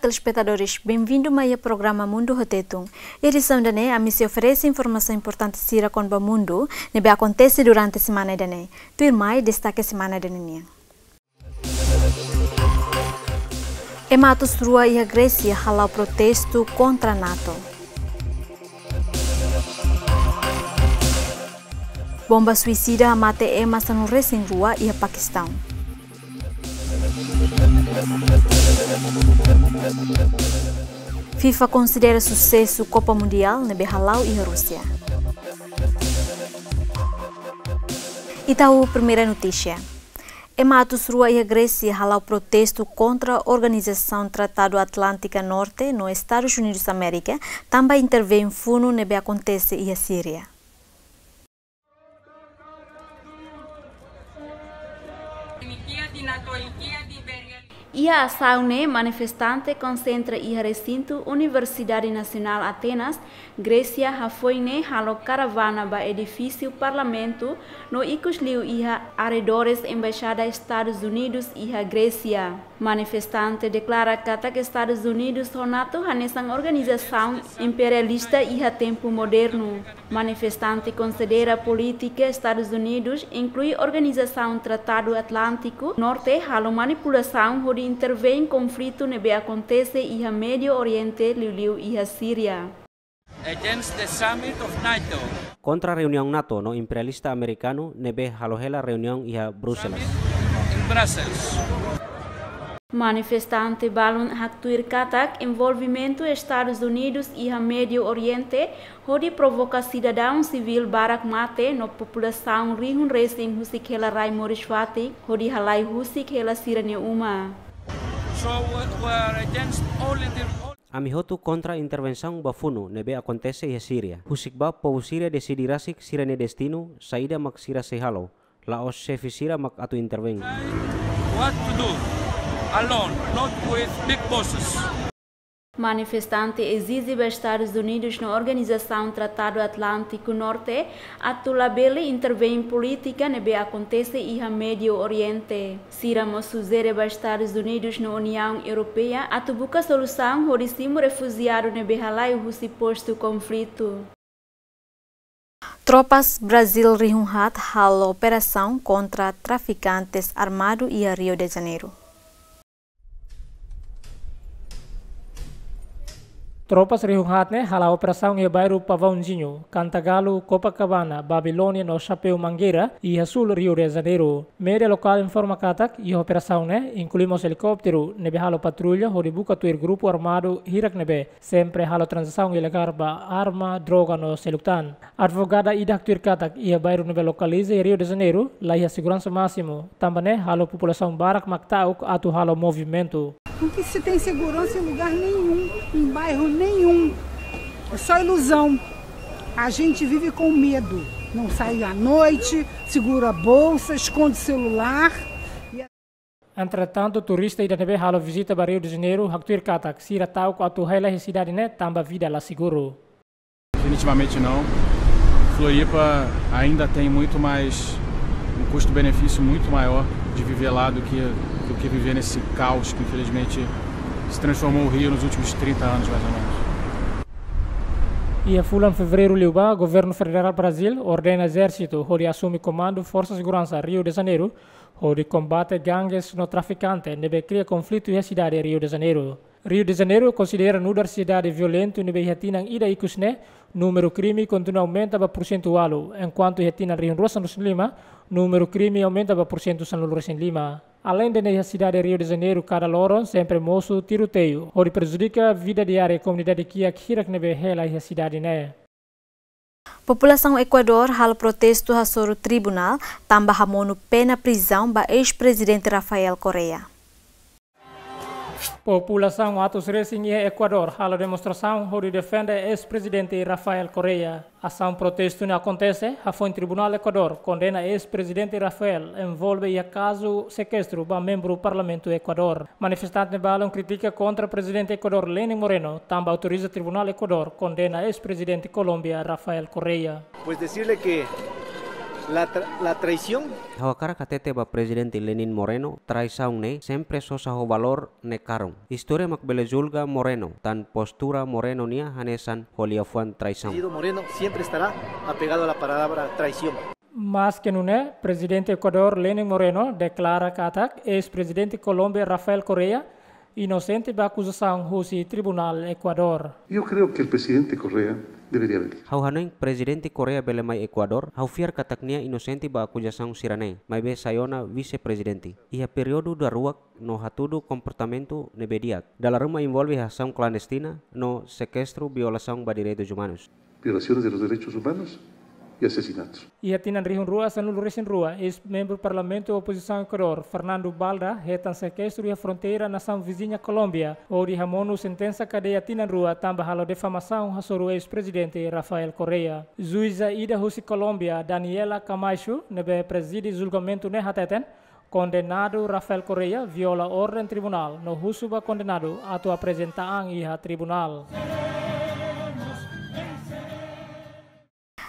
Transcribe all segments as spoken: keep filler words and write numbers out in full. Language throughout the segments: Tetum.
telespetadores, benvindu mai iha programa Mundu ho Tetun. Edisaun ida-ne'e, ami sei oferese informasaun importante sira kona-ba mundu ne'ebé akontese durante semana ida-ne'e. Tuirmai, destake semana ida-ne'e nian. Ema atus rua iha Grésia hala'o protestu kontra NATO. Bomba suisida hamate ema sanulu-resin-rua iha Pakistaun. FIFA konsidera susesu Kopa Mundiál ne'ebé hala'o iha Rúsia. Ita hahú primeira notísia. Ema atus rua iha Grésia hala'o protestu kontra Organizasaun Tratadu Atlántika Norte no Estadus Unidus Amérika, tanba intervein funu ne'ebé akontese iha Síria. Iha asaun ne'e manifestante konsentra iha resintu Universidade Nasionál Atenas, Grésia, hafoin ne'e halo karavana ba edifísiu Parlamentu no ikus liu iha arredores Embaixada Estadus Unidus iha Grésia. Manifestante deklara katak Estadus Unidus ho NATO hanesan organizasaun imperialista iha tempu modernu. Manifestante konsidera polítika Estadus Unidus, inklui Organizasaun Tratadu Atlántiku Norte, halo manipulasaun hodi intervein konflitu ne'ebé akontese iha Médiu Oriente, liuliu iha Síria. Against the summit of NATO. Kontra reuniaun NATO no imperialista amerikanu ne'ebé halo hela reuniaun iha Bruxelas. Summit in Brussels. Manifestante balun haktuir katak envolvimentu Estadus Unidus iha Médiu Oriente hodi provoka sidadaun sivíl barak mate no populasaun rihun resin husik hela rai moris-fatin hodi halai husik hela sira-nia uma. So we, we are against all inter-, all Ami hotu kontra intervensaun ba funu ne'ebé akontese iha Síria. Husik ba povu Síria deside rasik sira-nia destinu, saida mak sira sei halo. La'ós xefe sira mak atu intervein. What to do alone, not with big bosses. Manifestante ezije ba Estadus Unidus no Organizasaun Tratadu Atlántiku Norte atu labele intervein polítika ne'ebé akontese iha Médiu Oriente. Sira mós sujere ba Estadus Unidus no Uniaun Europeia atu buka solusaun hodi simu refujiadu ne'ebé halai husi postu konflitu. Tropas Brazil rihun haat halo operasaun kontra trafikantes armadu iha Rio de Janeiro. Tropas rihun haat ne'e hala'o operasaun iha bairru Pavãozinho, Cantagalo, Copacabana, Babilônia no Chapéu Mangueira, iha súl Rio de Janeiro. Média lokál informa katak iha operasaun ne'e inklui mós helikópteru ne'ebé halo patrulla hodi buka tuir grupu armadu hirak ne'ebé sempre halo tranzasaun ilegál ba arma, droga no seluk tan. Advogada ida haktuir katak iha bairru ne'ebé lokaliza iha Rio de Janeiro laiha seguransa másimu, tanba ne'e halo populasaun barak mak ta'uk atu halo movimentu. Não que se tem segurança em lugar nenhum, em bairro nenhum. É só ilusão. A gente vive com medo. Não sai à noite, segura a bolsa, esconde o celular. Entretantu, turista ida ne'ebé halo vizita ba Rio de Janeiro haktuir katak sira ta'uk atu hela iha sidade ne'e tanba vida la seguru. Definitivamente não. Floripa ainda tem muito mais, um custo-benefício muito maior de viver lá do que, do que viver nesse caos que infelizmente se transformou o Rio nos últimos trinta anos, mais ou menos. Iha fulan Fevereiru liubá, Governu Federál Brazil ordena ezérsitu hodi asume komandu Forsa Seguransa Rio de Janeiro hodi kombate gangues no trafikante ne'ebé kria konflitu iha sidade Rio de Janeiro. Rio de Janeiro konsidera nu'udar sidade violentu ne'ebé iha tinan ida ikus ne'e, númeru krime kontinua aumenta ba pursentu ualu, enkuantu iha tinan rihun rua sanulu-resin-lima, númeru krime aumenta ba pursentu sanulu-resin-lima. Aleinde ne'e, iha sidade Rio de Janeiro kada loron sempre mosu tiroteiu, hodi prejudika vida diária komunidade kiak hirak ne'ebé hela iha sidade ne'e. Populasaun Ekuadór halo protestu hasoru tribunál, tanba hamonu pena prizaun ba eis-prezidente Rafael Correa. Populasaun atus resin iha Ekuadór halo demonstrasaun hodi defende eis-prezidente Rafael Correa. Asaun protestu ne'e akontese hafoin Tribunál Ekuadór kondena eis-prezidente Rafael envolve iha kazu sekestru ba membru Parlamentu Ekuadór. Manifestante balun kritika kontra Prezidente Ekuadór Lenin Moreno, tanba autoriza Tribunál Ekuadór kondena eis-prezidente Kolómbia Rafael Correa. Pues decirle que La tra-, la traición. Ha'u hakarak hatete ba Prezidente Lenin Moreno, traisaun ne'e sempre sosa ho valór ne'e karun. Istória mak bele julga Moreno, tan postura Moreno nian hanesan ho liafuan traisaun. Moreno siempre estará apegado a la palabra traición. Maske nune'e, Prezidente Ekuadór Lenin Moreno deklara katak eis-Prezidente Kolómbia Rafael Correa inosente ba akuzasaun husi Tribunál Ekuadór. Yo creo que el presidente Correa debería venir. Ha'u hanoin Prezidente Correa bele mai Ekuadór, ha'u fiar katak nia inosente ba akuzasaun sira-ne'e, maibé sai ona vise-prezidente. Iha períodu daruak no hatudu komportamentu ne'ebé di'ak. Dala ruma envolve asaun klandestina no sekestru, violasaun ba direitus umanus. Violaciones de los derechos humanos y asesinatos. Iha tinan rihun rua sanulu-resin-rua, eis-membru Parlamentu Opozisaun Ekuadór, Fernando Balda, hetan sekestru iha fronteira nasaun viziña Kolómbia, hodi hamonu sentensa kadeia tinan rua tanba halo difamasaun hasoru eis-prezidente Rafael Correa. Juíza ida husi Kolómbia, Daniela Camacho, ne'ebé prezide julgamentu ne'e hateten, kondenadu Rafael Correa viola orden tribunál no husu ba kondenadu atu aprezenta an iha tribunál.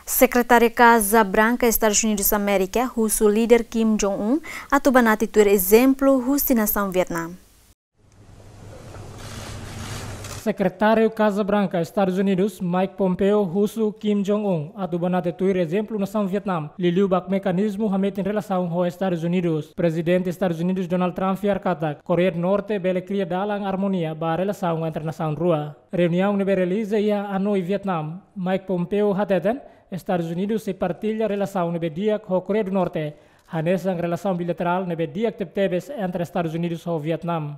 Sekretáriu Kaza Branka Estadus Unidus Amérika husu líder Kim Jong-un atu banati tuir ezemplu husi nasaun Vietnam. Sekretáriu Kaza Branka Estadus Unidus, Mike Pompeo, husu Kim Jong-un atu banati tuir ezemplu nasaun Vietnam, liuliu ba mekanizmu hametin relasaun ho Estadus Unidus. Prezidente Estadus Unidus Donald Trump fiar katak Koreia du Norte bele kria dalan armonia ba relasaun entre nasaun rua. Reuniaun ne'ebé realiza iha Hanoi, Vietnam, Mike Pompeo hateten, Estadus Unidus sei partilla relasaun ne'ebé di'ak ho Koreia du Norte, hanesan relasaun bilaterál ne'ebé di'ak tebetebes entre Estadus Unidus ho Vietnam.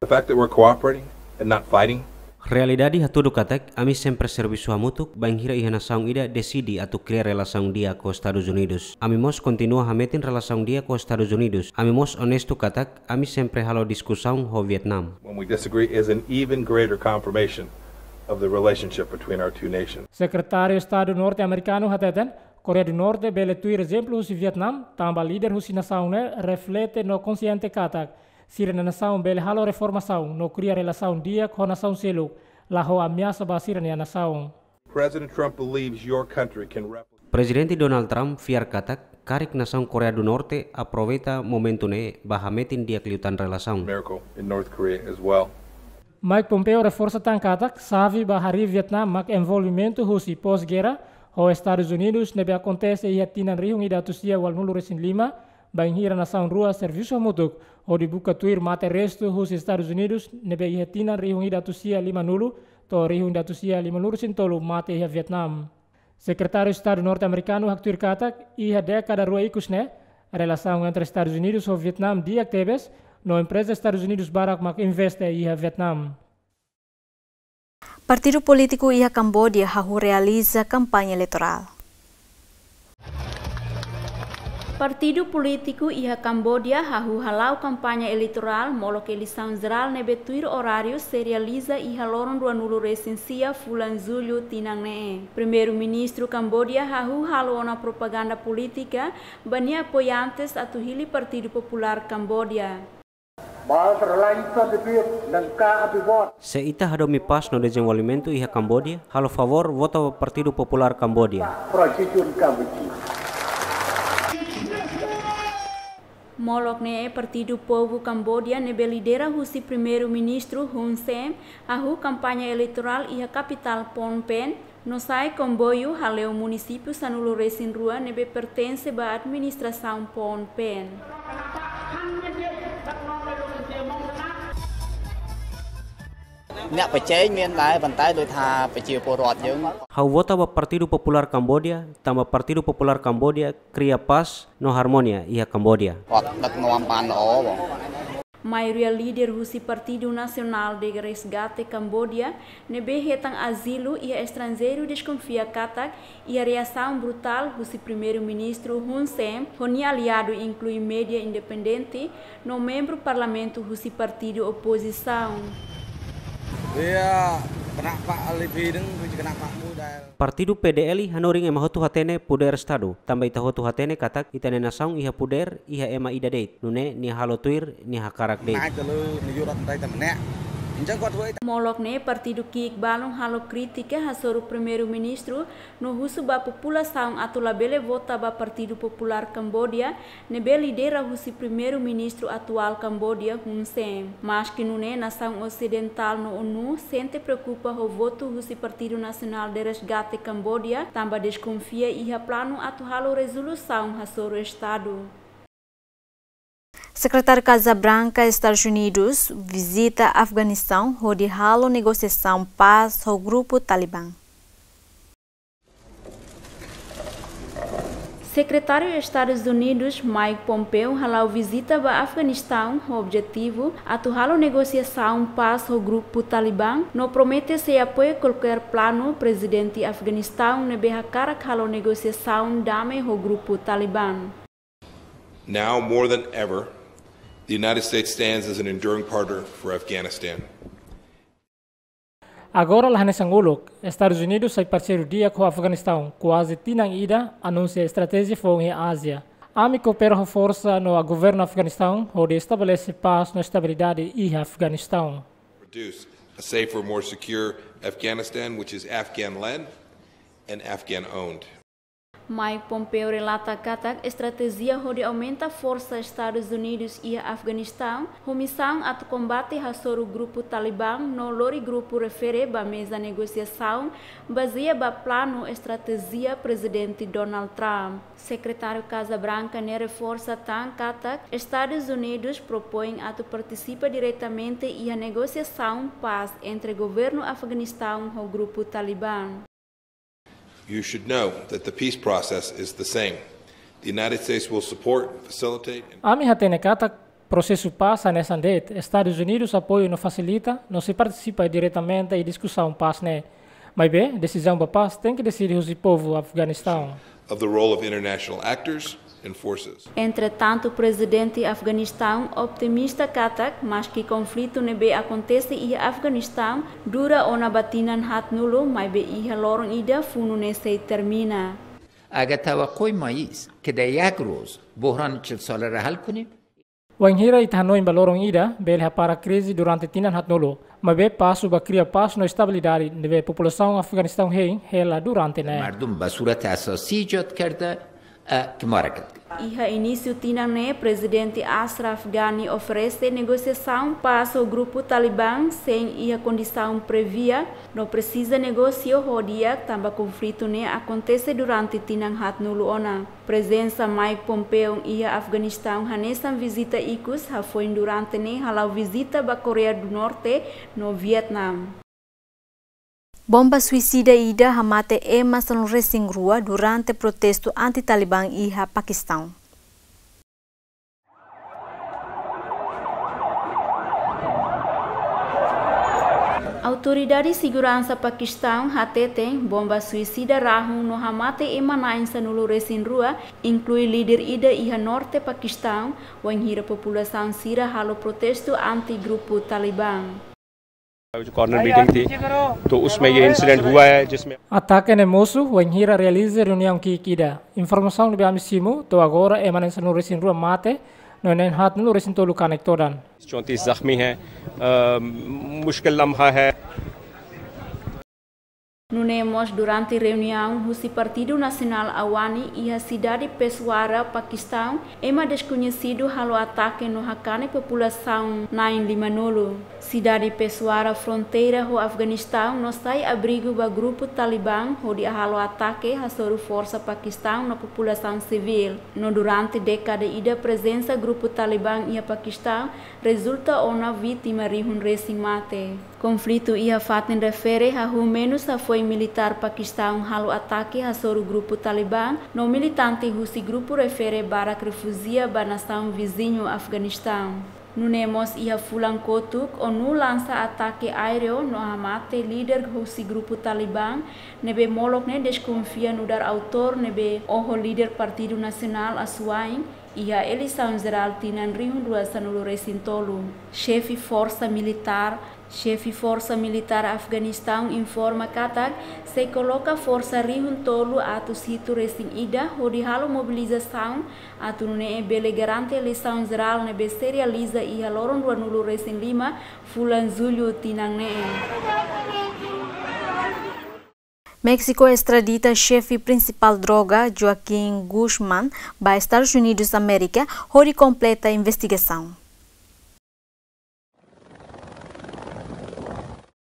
The fact that we're cooperating and not fighting. Realidade hatudu katak ami sempre servisu hamutuk, bainhira iha nasaun ida deside atu kria relasaun di'ak ho Estadus Unidus. Ami mós kontinua hametin relasaun di'ak ho Estadus Unidus. Ami mós onestu katak ami sempre halo diskusaun ho Vietnam. When we disagree is an even greater confirmation of the relationship between our two nations. Sekretáriu Estadu norte-amerikanu hateten, Koreia du Norte bele tuir ezemplu husi Vietnam, tanba líder husi nasaun ne'e reflete no konsiente katak sira-nia nasaun bele halo reformasaun no kria relasaun di'ak ho nasaun seluk, la ho ameasa ba sira-nia nasaun. President Trump believes your country can replicate. Prezidente Donald Trump fiar katak karik nasaun Koreia du Norte aproveita momentu ne'e ba hametin di'ak liután relasaun. Miracle in North Korea as well. Mike Pompeo reforsa tan katak xave ba harii Vietnam mak envolvimentu husi pós-guerra ho Estadus Unidus ne'ebé akontese iha tinan rihun ida atus sia ualunulu-resin-lima, bainhira nasaun rua servisu hamutuk hodi buka tuir mate restu husi Estadus Unidus ne'ebé iha tinan rihun ida atus sia limanulu to'o rihun ida atus sia limanulu-resin-tolu mate iha Vietnam. Sekretáriu Estadu norte-amerikanu haktuir katak iha dékada rua ikus ne'e, relasaun entre Estadus Unidus ho Vietnam di'ak tebes, no empreza Estadus Unidus barak mak investe iha Vietnam. Partidu polítiku iha Kambodia hahú realiza kampaña eleitorál. Partidu polítiku iha Kambodia hahú hala'o kampaña eleitorál molok eleisaun jerál ne'ebé tuir oráriu sei realiza iha loron ruanulu-resin-sia fulan Jullu tinan ne'e. Primeiru-Ministru Kambodia hahú halo ona propaganda polítika ba nia apoiantes atu hili Partidu Populár Kambodia. Ba ralaita debit nangka abibot. Se ita hadomi pás no dezenvolvimentu iha Kambodia, halo favór vota ba Partidu Populár Kambodia. Prosijun Kambodia. Molok ne'e Partidu Povu Kambodia ne'ebé lidera husi Primeiru-Ministru Hun Sen hahú kampaña eleitorál iha kapitál Phnom Penh, no sa'e komboiu hale'u munisípiu sanulu-resin-rua ne'ebé pertense ba administrasaun Phnom Penh. Nia pecei mien lai bantai lut ha pecei porot jeng. Ha'u vota ba Partidu Populár Kambodia, tanba Partidu Populár Kambodia kria pás no harmonia iha Kambodia. Ot dak noam pan o. Maioria líder husi Partidu Nasionál de Resgate Kambodia ne'ebé hetan azilu iha estranjeiru deskonfia katak iha reasaun brutál husi Primeiru-Ministru Hun Sen ho nia aliadu, inklui média independente no membru parlamentu husi partidu opozisaun. Ia, kena pak Lipi deng, kena pak Mudail. Partidu P D L hanorin ema hotu hatene podér Estadu, tanba ita hotu hatene katak ita-nia nasaun iha podér iha ema ida de'it, nune'e nia halo tuir nia hakarak de'it. Naik dulu, nia yurat ntai temenek. Molok ne'e partidu ki'ik balun halo krítika hasoru Primeiru-Ministru no husu ba populasaun atu labele vota ba Partidu Populár Kambodia, ne'ebé lidera husi Primeiru-Ministru atuál Kambodia, Hun Sen. Maski nune'e, nasaun osidentál no ONU sente preokupa ho votu husi Partidu Nasionál de Resgate Kambodia, tanba deskonfia iha planu atu halo rezolusaun hasoru Estadu. Sekretáriu Kaza Branka Estadus Unidus vizita Afeganistaun hodi halo negosiasaun pás ho grupu Talibã. Sekretáriu Estadus Unidus Mike Pompeo hala'o vizita ba Afeganistaun ho objetivu atu halo negosiasaun pás ho grupu Talibã no promete sei apoia kualkér planu Prezidente Afeganistaun ne'ebé hakarak halo negosiasaun dame ho grupu Talibã. Now, more than ever, the United States stands as an enduring partner for Afghanistan. Agora la hanesan uluk, Estadus Unidus sai parseiru di'ak ho Afeganistaun, kuaze tinan ida anunsia estratéjia foun iha Ázia. Ami koopera ho forsa no governu Afeganistaun hodi estabelese pás no estabilidade iha Afeganistaun. Produce a safer, more secure Afghanistan, which is Afghan led and Afghan owned. Mike Pompeo relata katak estratéjia hodi aumenta forsa Estadus Unidus iha Afeganistaun, ho misaun atu kombate hasoru grupu Talibã no lori grupu refere ba meza negosiasaun, bazeia ba planu estratéjia Prezidente Donald Trump. Sekretáriu Kaza Branka ne'e reforsa tan katak Estadus Unidus propoin atu partisipa diretamente iha negosiasaun pás entre governu Afeganistaun ho grupu Talibã. You should know that the peace process is the same. The United States will support, facilitate, and Ami hatene katak prosesu pás hanesan de'it, Estadus Unidus apoiu no fasilita, no sei partisipa diretamente iha diskusaun pás ne'e. Maibé, desizaun ba pás tenke deside husi povu Afeganistaun. Of the role of international actors and forces. Entretantu, Prezidente Afeganistaun optimista katak, maski konflitu ne'ebé akontese iha Afeganistaun dura ona ba tinan haatnulu, maibé iha loron ida funu ne'e sei termina. اگه توقع ما این است که در یک روز بحران چهل ساله را حل کنیم، Wainhira ita hanoin ba loron ida bele hapara krize durante tinan haatnulu, maibé pasu ba kria pás no estabilidade ne'ebé populasaun Afeganistaun hein hela durante ne'e. مردم به صورت اساسی ایجاد کرده، اه، که ما را کرد. Iha inísiu tinan ne'e, Prezidente Ashraf Ghani oferese negosiasaun pás ho grupu Talibã sein iha kondisaun previa, no presiza negósiu ho di'ak tanba konflitu ne'e akontese durante tinan haatnulu ona. Prezensa Mike Pompeo iha Afeganistaun hanesan vizita ikus, hafoin durante ne'e hala'o vizita ba Koreia do Norte no Vietname. Bomba suisida ida hamate ema sanulu-resin-rua durante protestu anti-Talibã iha Pakistaun. Autoridade seguransa Pakistaun hateten bomba suisida rahun no hamate ema na'in sanulu-resin-rua, inklui líder ida iha norte Pakistaun, wainhira populasaun sira halo protestu anti grupu Talibã. जो corner meeting थी, तो उसमें ये इंसिडेंट हुआ है, जिसमें Atake ne'e mosu wainhira realiza reuniaun ki'ik ida. Informasaun ne'ebé ami simu, to'o agora ema na'in sanulu-resin-rua mate, no na'in haatnulu-resin-tolu kanek todan. चौंतीस जख्मी हैं। अ, मुश्किल लम्हा है। Nune'e mós durante reuniaun husi Partidu Nasionál Awani iha sidade Peshawar, Pakistaun, ema deskoñesidu halo atake no hakane populasaun na'in limanulu. Sidade Peshawar fronteira ho Afeganistaun no sai abrigu ba grupu Talibã hodi halo atake hasoru forsa Pakistaun no populasaun sivíl. No durante dékada ida prezensa grupu Talibã iha Pakistaun rezulta ona vítima rihun resin mate. Konflitu iha fatin refere hahú menus hafoin militár Pakistaun halo atake hasoru grupu Talibã no militante husi grupu refere barak refújia ba nasaun viziñu Afeganistaun. Nune'e mós iha fulan kotuk, ONU lansa atake aéreu no hamate líder husi grupu Talibã, ne'ebé molok ne'e deskonfia nu'udar autór ne'ebé oho líder Partidu Nasionál asuwa'in, Iha eleisaun jerál tinan rihun rua sanulu resin tolu, xefe forsa militár, xefe forsa militár Afeganistaun informa katak sei koloka forsa rihun tolu atus hitu resin ida hodi halo mobilizasaun atu nune'e bele garante eleisaun jerál ne'ebé sei realiza iha loron ruanulu resin lima fulan Jullu tinan ne'e. Méxiku estradita xefe prinsipál droga, Joaquín Guzmán, ba Estadus Unidus Amérika, hodi kompleta investigasaun.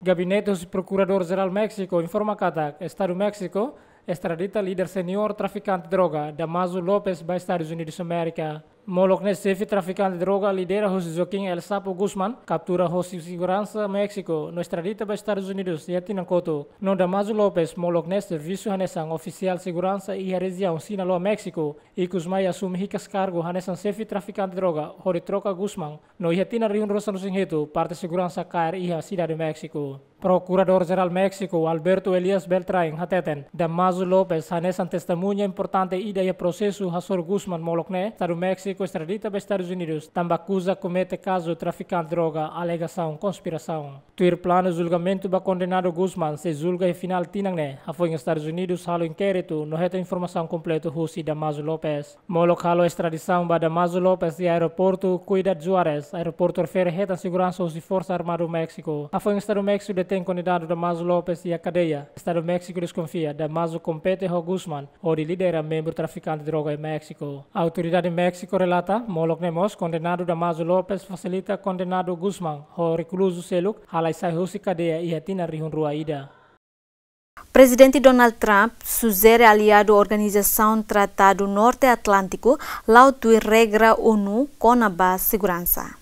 Gabinete husi Prokuradór Jerál Méxiku informa katak Estadu Méxiku estradita líder seniór trafikante droga, Damaso Lopes, ba Estadus Unidus Amérika. Molok ne'e xefe trafikante droga lidera husi Joaquín El Chapo Guzmán, kaptura husi seguransa Méxiku, no estradita ba Estadus Unidus iha tinan kotuk. No Damaso Lopes, molok ne'e servisu hanesan ofisiál seguransa iha rejiaun Sinaloa, Méxiku, ikus mai asume hikas kargu hanesan xefe trafikante droga, hodi troka Guzmán, no iha tinan rihun rua sanulu resin hitu, parte seguransa kaer iha sidade Méxiku. Prokuradór Jerál Méxiku, Alberto Elías Beltrán, hateten, Damaso Lopes hanesan testemuña importante ida iha prosesu hasoru Guzmán molok ne'e, Estadu Méxiku estradita ba Estadus Unidus, tanba akuza komete kazu trafikante droga, alegasaun konspirasaun. Tuir planu julgamentu ba kondenadu Guzmán sei julga iha finál tinan ne'e, hafoin Estadus Unidus halo inkéritu no hetan informasaun kompletu husi Damaso Lopes. Molok halo estradisaun ba Damaso Lopes iha aeroportu Ciudad Juárez. Aeroportu refere hetan seguransa husi Forsa Armadu Méxiku. Hafoin Estadu Méxiku detein kondenadu Damaso Lopes iha kadeia, Estadu Méxiku deskonfia Damaso kompete ho Guzmán hodi lidera membru trafikante droga iha Méxiku. Autoridade Méxiku relata, molok ne'e mós kondenadu Damaso Lopes fasilita kondenadu Guzmán ho rekluzu seluk halai sai husi kadeia iha tinan rihun rua ida. Prezidente Donald Trump sujere aliadu Organizasaun Tratadu Norte Atlántiku la'o tuir regra ONU kona-ba seguransa.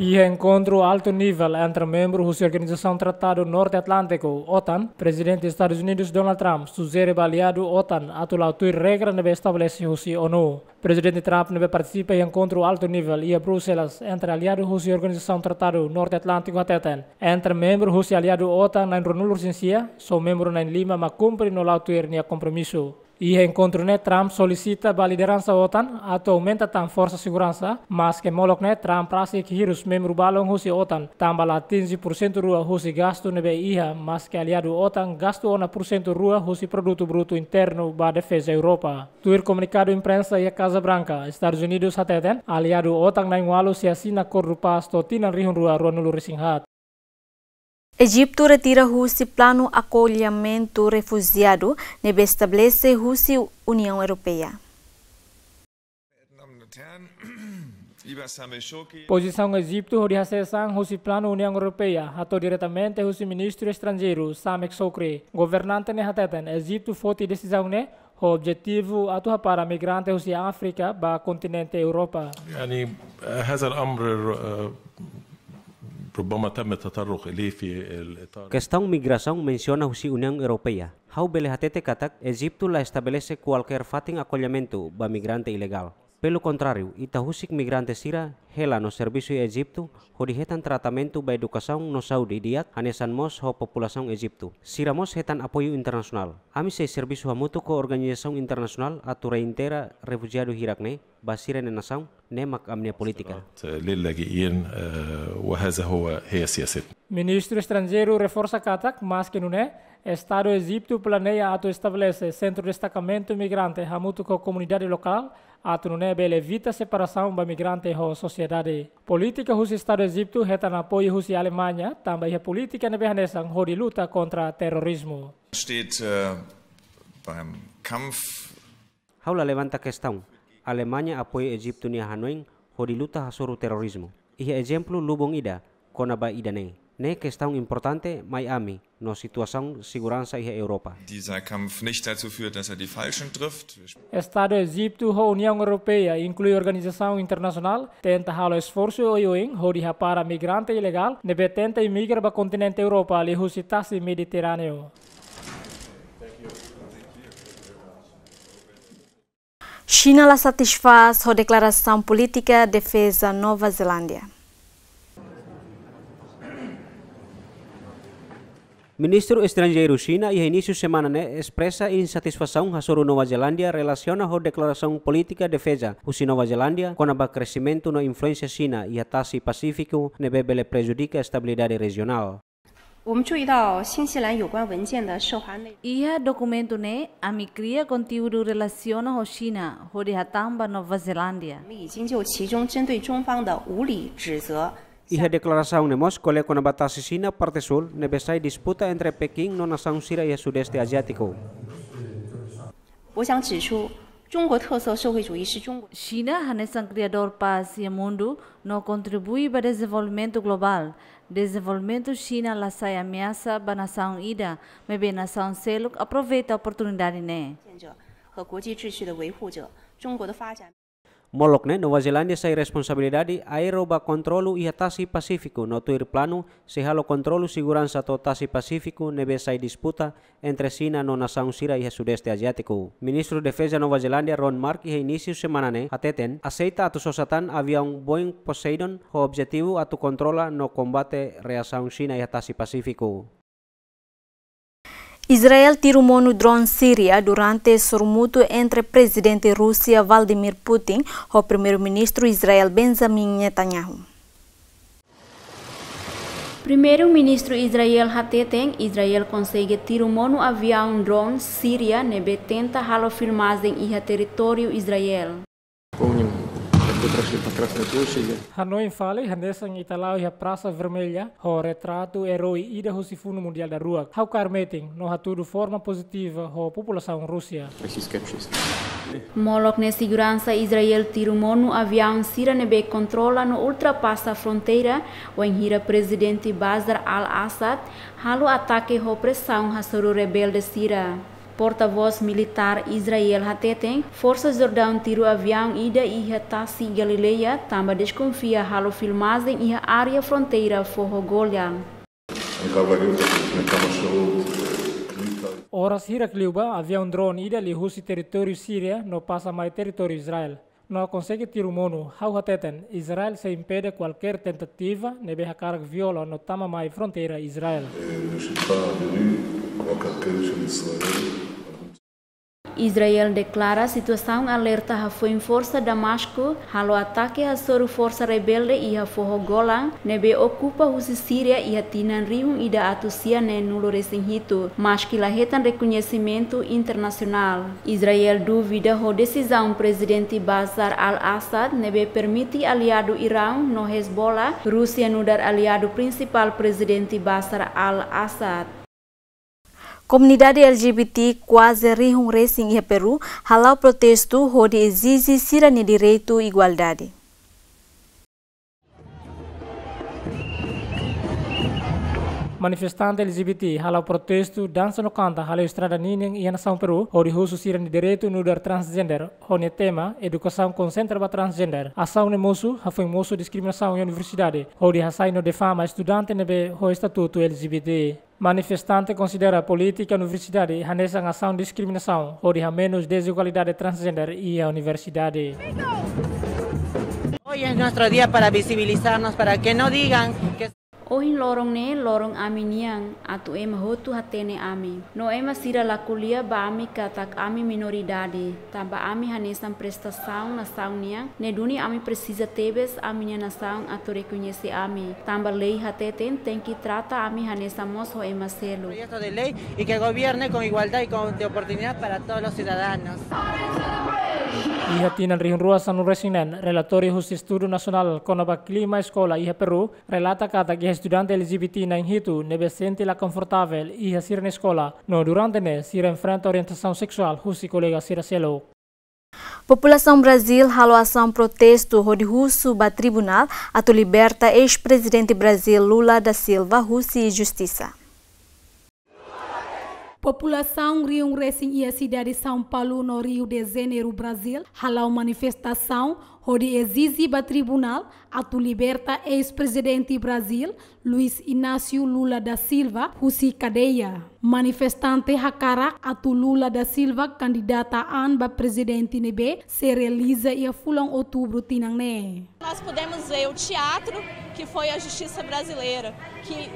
Iha enkontru altu nivel entre membru husi Organizasaun Tratadu Norte Atlántiku, OTAN, Prezidente Estadus Unidus Donald Trump sujere ba aliadu OTAN atu la'o tuir regra ne'ebé estabelese husi ONU. Prezidente Trump ne'ebé partisipa iha enkontru altu nivel iha Bruxelas entre aliadu husi Organizasaun Tratadu Norte Atlántiku hateten, entre membru husi aliadu OTAN na'in ruanulu resin sia, só membru na'in lima mak kumpre no la'o tuir nia kompromisu. Iha enkontru ne'e Trump solisita ba lideransa OTAN atu aumenta tan forsa seguransa, maske molok ne'e Trump rasik hirus membru balun husi OTAN, tanba la atinje pursentu rua husi gastu ne'ebé iha, maske aliadu OTAN gastu ona pursentu rua husi produtu brutu internu ba defeza Europa. Tuir komunikadu imprensa iha Kaza Branka, Estadus Unidus hateten, aliadu OTAN na'in ualu sei asina akordu pás to'o tinan rihun rua ruanulu resin haat. Ejitu retira husi planu akollimentu refujiadu ne'ebé estabelese husi Uniaun Europeia. Pozisaun Ejitu hodi hasees an husi planu Uniaun Europeia hato'o diretamente husi Ministru Estranjeiru Sameh Shoukry. Governante ne'e hateten Ejitu foti desizaun ne'e ho objetivu atu hapara migrante husi Áfrika ba kontinente Europa. يعني، آه، هذا الأمر، آه، ربما تم التطرق إليه في الإطار. Kestaun migrasaun mensiona husi Uniaun Europeia. Ha'u bele hatete katak Ejitu la estabelese kualkér fatin akollimentu ba migrante ilegál. Pelu kontráriu, ita husik migrante sira hela no servisu iha Ejitu, hodi hetan tratamentu ba edukasaun no saúde di'ak, hanesan mós ho populasaun Ejitu. Sira mós hetan apoiu internasionál. Ami sei servisu hamutuk ho organizasaun internasionál atu reintegra refujiadu hirak-ne'e ba sira-nia nasaun, ne'e mak ami-nia polítika. للاجئين، آه، وهذا هو، هي سياستنا. Ministru Estranjeiru reforsa katak, maske nune'e, Estadu Ejitu planeia atu estabelese sentru destakamentu migrante hamutuk ho komunidade lokál, atu nune'e bele evita separasaun ba migrante ho sosiedade. Polítika husi Estadu Ejitu hetan apoiu husi Alemaña, tanba iha polítika ne'ebé hanesan hodi luta kontra terorizmu. Steht, äh, beim Kampf. Ha'u la levanta kestaun. Alemaña apoia Ejitu nia hanoin hodi luta hasoru terorizmu. Iha ezemplu lubun ida, kona-ba ida-ne'e. Ne'e kestaun importante mai ami, no situasaun seguransa iha Europa. Dieser Kampf nicht dazu führt, dass er die Falschen trifft. Estadu Ejitu ho Uniaun Europeia, inklui organizasaun internasionál, tenta halo esforsu oioin hodi hapara migrante ilegál ne'ebé tenta imigra ba kontinente Europa liuhusi tasi Mediterráneu. Xina la satisfás ho deklarasaun polítika defeza Nova Zelándia. Ministru Estranjeiru Xina iha inísiu semana ne'e espresa insatisfasaun hasoru Nova Zelándia relasiona ho deklarasaun polítika defeza husi Nova Zelándia kona-ba kresimentu no influénsia Xina iha tasi Pasífiku ne'ebé bele prejudika estabilidade rejionál. 我们注意到新西兰有关文件的涉华内 Iha dokumentu ne'e, ami kria konteúdu relasiona ho Xina, hodi hatán ba Nova Zelándia. 我们已经就其中针对中方的无理指责 Iha deklarasaun ne'e mós ko'alia kona-ba tasi Xina parte súl ne'ebé sai disputa entre Pekin no nasaun sira iha Sudeste Aziátiku. 我想指出，中国特色社会主义是中国 Xina hanesan kriadór pás iha mundu no kontribui ba dezenvolvimentu globál. Dezenvolvimentu Xina la sai ameasa ba nasaun ida, maibé nasaun seluk aproveita oportunidade ne'e. 建设和国际秩序的维护者。中国的发展 Molok ne'e, Nova Zelándia sai responsabilidade aero ba kontrolu iha tasi Pasífiku no tuir planu sei halo kontrolu seguransa to'o tasi Pasífiku ne'ebé sai disputa entre Xina no nasaun sira iha Sudeste Aziátiku. Ministru Defeza Nova Zelándia Ron Mark iha inísiu semana ne'e hateten aseita atu sosa tan aviaun Boeing Poseidon ho objetivu atu kontrola no kombate reasaun Xina iha tasi Pasífiku. Israel tiru monu drone Síria durante sorumutu entre Prezidente Rúsia Vladimir Putin ho Primeiru-Ministru Israel Benjamin Netanyahu. Primeiru-Ministru Israel hateten, Israel konsege tiru monu aviaun drone Síria ne'ebé tenta halo filmajen iha territóriu Israel. Помним, как вы прошли по Красной площади. Hanoin fali hanesan ita la'o iha Prasa Vermelha, ho retratu eroi ida husi Funu Mundiál daruak. Ha'u kaer metin, no hatudu forma pozitiva ho populasaun Rúsia. Российской общественности. Molok ne'e seguransa Israel tiru monu aviaun sira ne'ebé kontrola no ultrapasa fronteira, wainhira Prezidente Bashar al-Assad halo atake ho presaun hasoru rebelde sira. Portavós militár Israel hateten, forsa Jordaun tiru aviaun ida iha tasi Galileia, tanba deskonfia halo filmajen iha área fronteira foho Golan. אני חייב להגיד לך שלפני כמה שעות, אה, קליטה. Oras hirak liubá, aviaun drone ida liu husi territóriu Síria no pasa mai territóriu Israel. No konsege tiru monu, ha'u hateten, Israel sei impede kualkér tentativa ne'ebé hakarak viola no tama mai fronteira Israel. אה, בשטחה האווירי, הכלכלי של ישראל. Israel deklara situasaun alerta hafoin forsa Damasku halo atake hasoru forsa rebelde iha foho Golan ne'ebé okupa husi Síria iha tinan rihun ida atus sia neen-nulu resin hitu, maski la hetan rekoñesimentu internasionál. Israel duvida ho desizaun Prezidente Bashar al-Assad ne'ebé permite aliadu Iraun no Hezbollah, Rúsia nu'udar aliadu prinsipál Prezidente Bashar al-Assad. Komunidade L G B T kuaze rihun resin iha Peru hala'o protestu hodi ezije sira-nia direitu igualdade. Manifestante L G B T hala'o protestu, dansa no kanta haleu estrada ninin iha nasaun Peru, hodi husu sira-nia direitu nu'udar transgender, ho nia tema, edukasaun konsentra ba transgender. Asaun ne'e mosu, hafoin mosu diskriminasaun iha universidade, hodi hasai no difama estudante ne'ebé ho estatutu L G B T. Manifestante konsidera polítika universidade hanesan asaun diskriminasaun, hodi hamenus dezigualdade transgender iha universidade. Hoy es nuestro día para visibilizarnos, para que no digan que Ohin loron ne'e loron ami nian, atu ema hotu hatene ami. No ema sira la ko'alia ba ami katak ami minoridade. Tanba ami hanesan prestasaun nasaun nian, ne'e duni ami presiza tebes ami-nia nasaun atu rekoñese ami. Tanba lei hateten tenke trata ami hanesan mós ho ema seluk. Proyecto de ley y que gobierne con igualdad y con, de oportunidad para todos los ciudadanos. Iha tinan rihun rua sanulu resin neen, relatóriu husi Estudu Nasionál kona-ba klima eskola iha Peru relata katak iha estudante L G B T na'in hitu ne'ebé sente la konfortavel iha sira-nia eskola, no durante ne'e sira enfrenta orientasaun seksuál husi kolega sira seluk. Populasaun Brazil halo asaun protestu hodi husu ba tribunál atu liberta eis-prezidente Brazil Lula da Silva husi injustisa. Populasaun rihun resin iha sidade São Paulo no Rio de Janeiro, Brazil, hala'o manifestasaun hodi ezije ba tribunál atu liberta eis-prezidente Brazil, Luiz Inácio Lula da Silva, husi kadeia. Manifestante hakarak atu Lula da Silva kandidata an ba prezidente ne'ebé sei realiza iha fulan Outubru tinan ne'e. Nós podemos ver o teatro que foi a justiça brasileira, que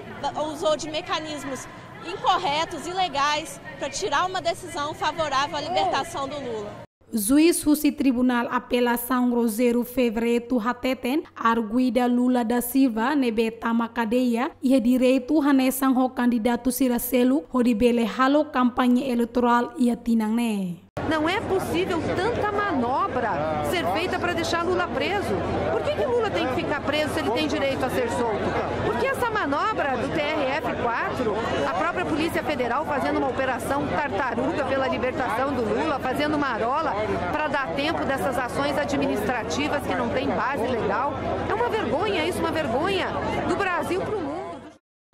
usou de mecanismos Incorretos, ilegais, para tirar uma decisão favorável à libertação do Lula. Juís husi Tribunál Apelasaun Rogério Fevereto hateten, arguida Lula da Silva ne'ebé tama kadeia iha direitu hanesan ho kandidatu sira seluk hodi bele halo kampaña eleitorál iha tinan ne'e. Não é possível tanta manobra ser feita para deixar Lula preso. Por que que Lula tem que ficar preso se ele tem direito a ser solto? Porque essa manobra do T R F quatro, a própria Polícia Federal fazendo uma operação tartaruga pela libertação do Lula, fazendo marola para dar tempo dessas ações administrativas que não têm base legal, é uma vergonha isso, uma vergonha do Brasil para o mundo.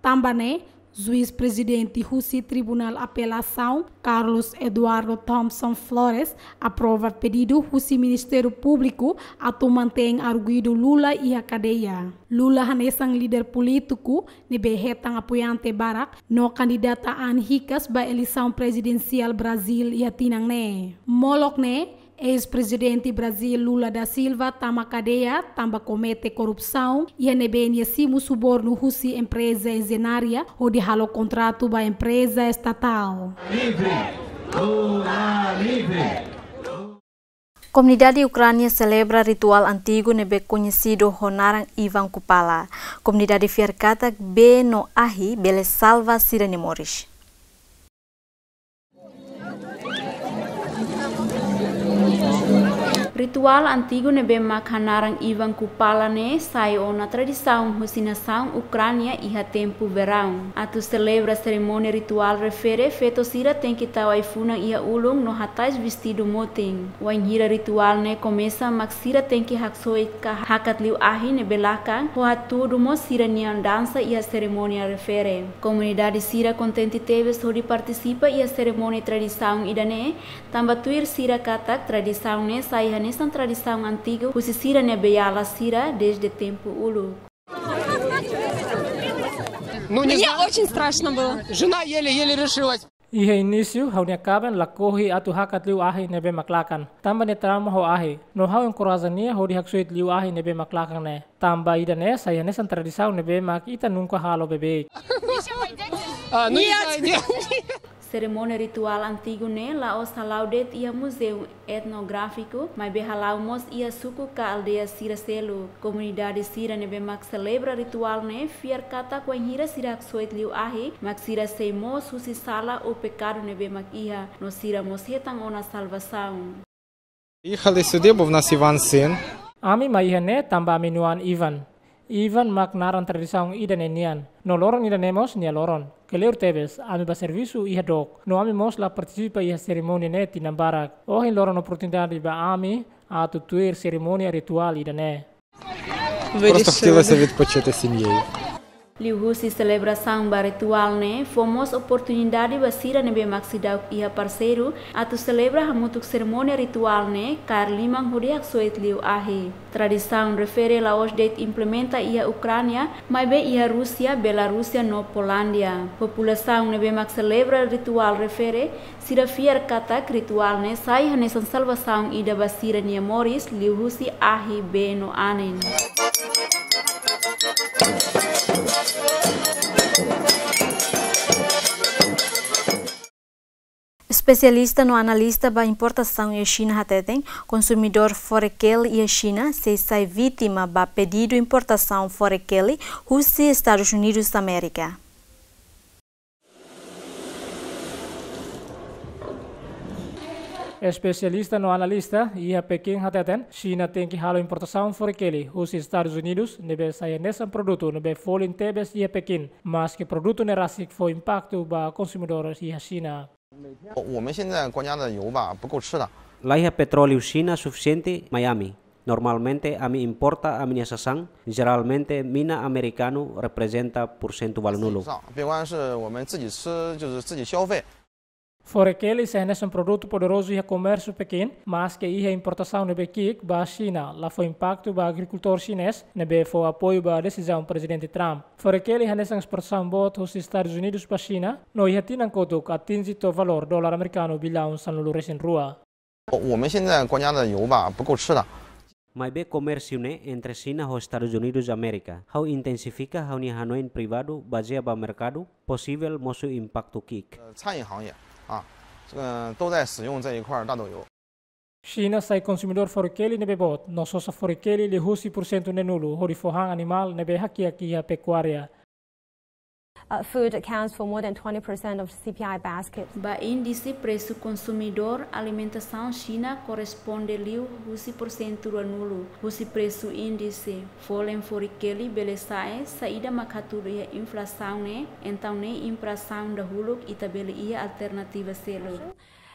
Tanba ne'e, Juís Prezidente husi Tribunál Apelasaun, Carlos Eduardo Thomson Flores, aprova pedidu husi Ministériu Públiku atu mantein arguidu Lula iha kadeia. Lula hanesan líder polítiku ne'ebé hetan apoiante barak no kandidata an hikas ba eleisaun prezidensiál Brazíl iha tinan ne'e. Molok ne'e, eis-prezidente Brazíl Lula da Silva tama kadeia tanba komete korrupsaun iha ne'ebé nia simu subornu husi empreza enjeñaria hodi halo kontratu ba empreza estatál. Livre! Lula livre! Komunidade Ukránia selebra rituál antigu ne'ebé koñesidu ho naran Ivan Kupala. Komunidade fiar katak bee no ahi bele salva sira-nia moris. Rituál antigu ne'ebé mak hanaran Ivan Kupala ne'e sai ona tradisaun husi nasaun Ukránia iha tempu veraun. Atu selebra serimónia rituál refere, feto sira tenke tau ai-funan iha ulun no hatais vestidu motin. Wainhira rituál ne'e komesa mak sira tenke haksoit ka hakat liu ahi ne'ebé lakan, ho hatudu mós sira-nia dansa iha serimónia refere. Komunidade sira kontente tebes hodi partisipa iha serimónia tradisaun ida-ne'e, tanba tuir sira katak tradisaun ne'e sai hanesan tradisaun antigu husi sira-nia beiala sira dezde tempu uluk. Ну, не знаю. Мне очень страшно было. Жена еле-еле решилась. Iha inísiu, ha'u-nia kaben lakohi atu hakat liu ahi ne'ebé mak lakan. Tanba nia trauma ho ahi. No ha'u enkoraja nia hodi haksoit liu ahi ne'ebé mak lakan ne'e. Tanba ida-ne'e sai hanesan tradisaun ne'ebé mak ita nunka halo beibeik. А, ну, не знаю, нет. Serimónia rituál antigu ne'e la'ós hala'o de'it iha muzeu etnográfiku, maibé hala'o mós iha suku ka aldeia sira seluk. Komunidade sira ne'ebé mak selebra rituál ne'e fiar katak wainhira sira haksoit liu ahi, mak sira sei moos husi sala ou pekadu ne'ebé mak iha, no sira mós hetan ona salvasaun. Приехали сюда, бо нас Иван сын. Ami mai iha ne'e tanba ami-nia oan Ivan. Ivan mak naran tradisaun ida-ne'e nian. No loron ida-ne'e mós nia loron. Kleur tebes, ami bá servisu iha dook. No ami mós la partisipa iha serimónia ne'e tinan barak. Ohin loron oportunidade ba ami atu tuir serimónia rituál ida-ne'e. Просто хотелось відпочити з сім'єю. Liuhusi selebrasaun ba rituál ne'e, fó mós oportunidade ba sira ne'ebé mak seidauk iha parseiru, atu selebra hamutuk serimónia rituál ne'e, kaer liman hodi haksoit liu ahi. Tradisaun refere la'ós de'it implementa iha Ukránia, maibé iha Rúsia, Bielorúsia no Polándia. Populasaun ne'ebé mak selebra rituál refere, sira fiar katak rituál ne'e sai hanesan salvasaun ida ba sira-nia moris, liuhusi ahi, bee no anin. Espesialista no analista ba importasaun iha Xina hateten, konsumidór forekeli iha Xina sei sai vítima ba pedidu importasaun forekeli husi Estadus Unidus Amérika. Espesialista no analista iha Pekin hateten, Xina tenke halo importasaun forekeli husi Estadus Unidus, ne'ebé sai hanesan produtu ne'ebé folin tebes iha Pekin, maske produtu ne'e rasik fó impaktu ba konsumidór iha Xina. 我们现在国家的油吧，不够吃的。 Laiha petróleu Xina sufisiente mai ami. Normalmente ami importa ami-nia sasán, jeralmente mina amerikanu reprezenta pursentu balunulu. 不光是我们自己吃，就是自己消费。 Forekeli sai hanesan produtu poderozu iha komérsiu Pekin, maske iha importasaun ne'ebé ki'ik ba Xina, la fó impaktu ba agrikultór xinés, ne'ebé fó apoiu ba desizaun Prezidente Trump. Forekeli hanesan esportasaun boot husi Estadus Unidus ba Xina, no iha tinan kotuk atinje to'o valór dolar amerikanu billaun sanulu-resin-rua. 我们现在国家的油吧，不够吃的。Maibé komérsiu ne'e entre Xina ho Estadus Unidus Amérika, ha'u intensifika ha'u-nia hanoin privadu bazeia ba merkadu, posivel mosu impaktu ki'ik. 呃，餐饮行业啊，这个都在使用这一块大豆油。 Xina sai konsumidór fori-keli ne'ebé boot, no sosa fori-keli liuhusi pursentu neenulu hodi fó han animál ne'ebé hakiak iha pekuária. Uh, food accounts for more than twenty percent of the C P I basket. Ba índise presu konsumidór alimentasaun Xina korresponde liuhusi pursentu ruanulu husi presu índise. Folin fori-keli bele sa'e saida mak hatudu iha inflasaun ne'e, entaun ne'e impresaun dahuluk, ita bele iha alternativa seluk.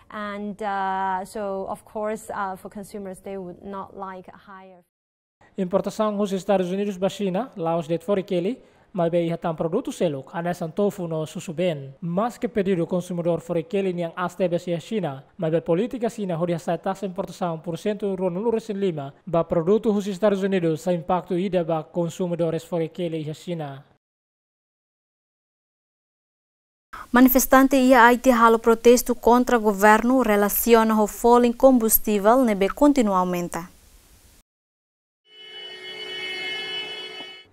And uh, so, of course, uh, for consumers, they would not like a higher. Importasaun husi Estadus Unidus ba Xina la'ós de'it fori-keli, maibé iha tan produtu seluk, hanesan tofu no susubeen. Maske pedidu konsumidór fori-keli nian aas tebes iha Xina, maibé polítika Xina hodi hasa'e taxa importasaun pursentu ruanulu resin lima ba produtu husi Estadus Unidus sai impaktu ida ba konsumidores fori-keli iha Xina. Manifestante iha Haiti halo protestu kontra governu relasiona ho folin kombustivel ne'ebé kontinua aumenta.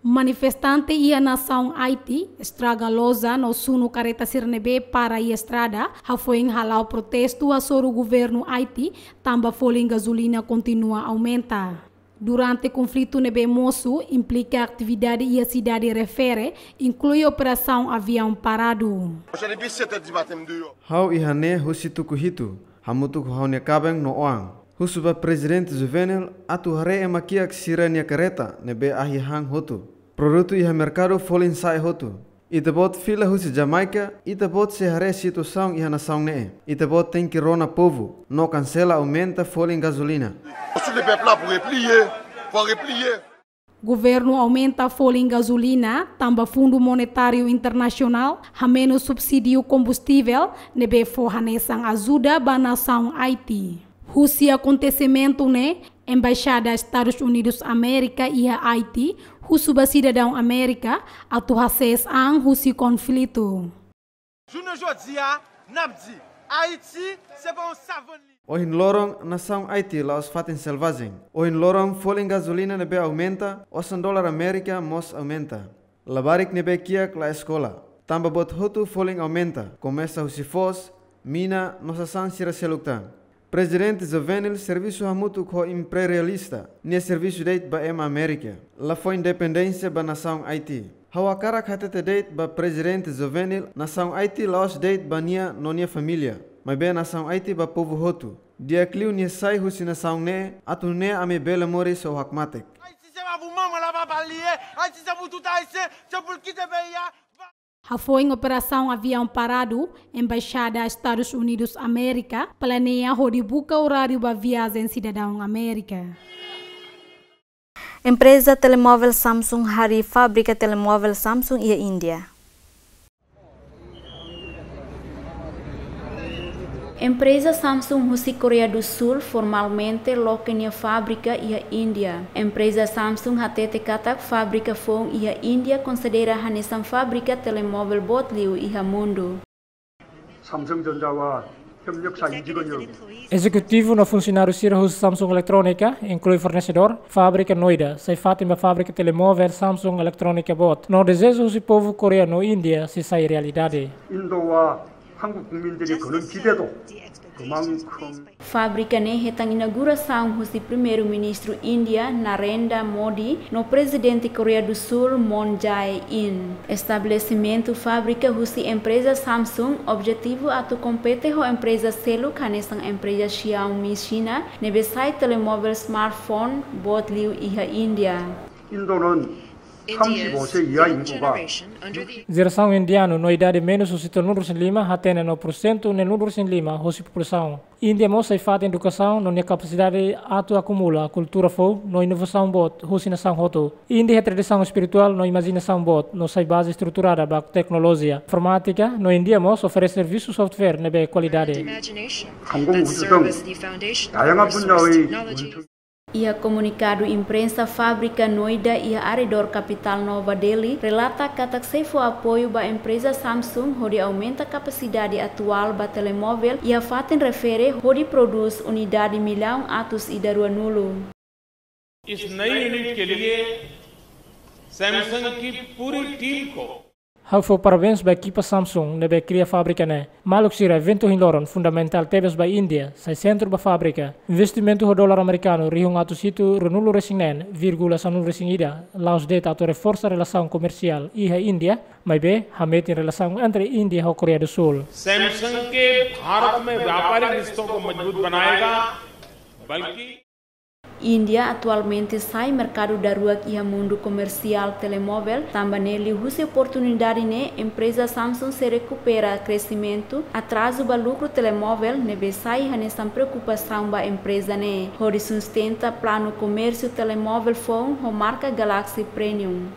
Manifestante iha nasaun Haiti estraga loja no sunu karreta sira ne'ebé para iha estrada, hafoin hala'o protestu hasoru governu Haiti, tanba folin gazolina kontinua aumenta. Durante konflitu ne'ebé mosu, implika atividade iha sidade refere, inklui operasaun aviaun paradu. Ha'u iha ne'e husi tuku hitu, hamutuk ho ha'u-nia kaben no oan. Husu ba Prezidente Jovenel atu haree ema kiak sira-nia karreta ne'ebé ahi han hotu. Produtu iha merkadu folin sa'e hotu. Ita-boot fila husi Jamaica, ita-boot sei haree situasaun iha nasaun ne'e. Ita-boot tenke rona povu, no kansela aumenta folin gazolina. Governu aumenta folin gazolina, tanba Fundu Monetáriu Internasionál hamenus subsídiu kombustivel, ne'ebé fó hanesan ajuda ba nasaun Haiti. Husi akontesimentu ne'e, Embaixada Estadus Unidus Amérika iha Haiti husu ba sidadaun Amérika atu hasees an husi konflitu. Journée jodi a, n ap di, Haiti, se pa un savann li. Ohin loron, nasaun Haiti la'ós fatin selvajen. Ohin loron, folin gazolina ne'ebé aumenta, osan dolar Amérika mós aumenta. Labarik ne'ebé kiak la eskola. Tanba buat hotu folin aumenta, komesa husi foos, mina, no sasán sira seluk tan. Prezidente Jovenel servisu hamutuk ho imperialista, nia servisu de'it ba ema Amérika. La fó independénsia ba nasaun Haiti. Ha'u hakarak hatete de'it ba Prezidente Jovenel, nasaun Haiti la'ós de'it ba nia no nia família, maibé nasaun Haiti ba povu hotu. Di'ak liu nia sai husi nasaun ne'e, atu nune'e ami bele moris ho hakmatek. Haiti se pa bu mama la ba bali e, Haiti se bututa Haiti se, se bulkite be ya. Hafoin operasaun aviaun paradu, Embaixada Estadus Unidus Amérika planeia hodi buka oráriu ba viajen sidadaun Amérika. Empreza telemóvel Samsung harii fábrika telemóvel Samsung iha Índia. Empreza Samsung husi Koreia do Sul formalmente loke nia fábrika iha Índia. Empreza Samsung hatete katak fábrika foun iha Índia konsidera hanesan fábrika telemóvel boot liu iha mundu. 삼성전자와 협력사 임직원 여러분. Ezekutivu no funsionáriu sira husi Samsung Eletrónika, inklui fornesedór, fábrika Noida, sai fatin ba fábrika telemóvel Samsung Eletrónika boot. No dezeju husi povu Koreia no Índia sei sai realidade. 인도와 한국 국민들이 거는 기대도 그만큼 Fábrika ne'e hetan inaugurasaun husi Primeiru-Ministru Índia Narendra Modi no Prezidente Koreia do Sul Moon Jae-in. Estabelesimentu fábrika husi empreza Samsung objetivu atu kompete ho empreza seluk hanesan empreza Xiaomi Xina ne'ebé sai telemóvel smartphone boot liu iha Índia. 인도는 삼십오 세 이하 인구가 Jerasaun indianu no idade menus husi tolunulu-resin-lima hatene neen pursentu neenulu-resin-lima husi populasaun. Índia mós sai fatin edukasaun no nia kapasidade atu akumula kultura foun no inovasaun boot husi nasaun hotu. Índia iha tradisaun espirituál no imajinasaun boot no sai baze estruturada ba teknolojia, informátika, no Índia mós oferese servisu software ne'ebé kualidade. 관공구조 등 다양한 분야의 원천 Iha komunikadu imprensa, fábrika Noida iha arredór kapitál Nova Delhi relata katak sei fó apoiu ba empreza Samsung hodi aumenta kapasidade atuál ba telemóvel iha fatin refere hodi prodús unidade millaun atus ida ruanulu. इस नई यूनिट के लिए सैमसंग की पूरी टीम को Ha'u fó parabéns ba ekipa Samsung ne'ebé kria fábrika ne'e. Maluk sira, eventu ohin loron fundamentál tebes ba Índia, sai sentru ba fábrika. Investimentu ho dolar amerikanu rihun atus hitu ruanulu resin neen vírgula sanulu resin ida, la'ós de'it atu reforsa relasaun komersiál iha Índia, maibé hametin relasaun entre Índia ho Koreia do Sul. Samsung के भारत में व्यापारिक रिश्तों को मजबूत बनाएगा, बल्कि Índia atualmente sai merkadu daruak iha mundu komersiál telemovel, tanba ne'e liuhusi oportunidade ne'e empreza Samsung sei rekupera kresimentu atrazu ba lukru telemovel ne'ebé sai hanesan preokupasaun ba empreza ne'e, hodi sustenta planu komérsiu telemovel foun ho marka Galaxy Premium.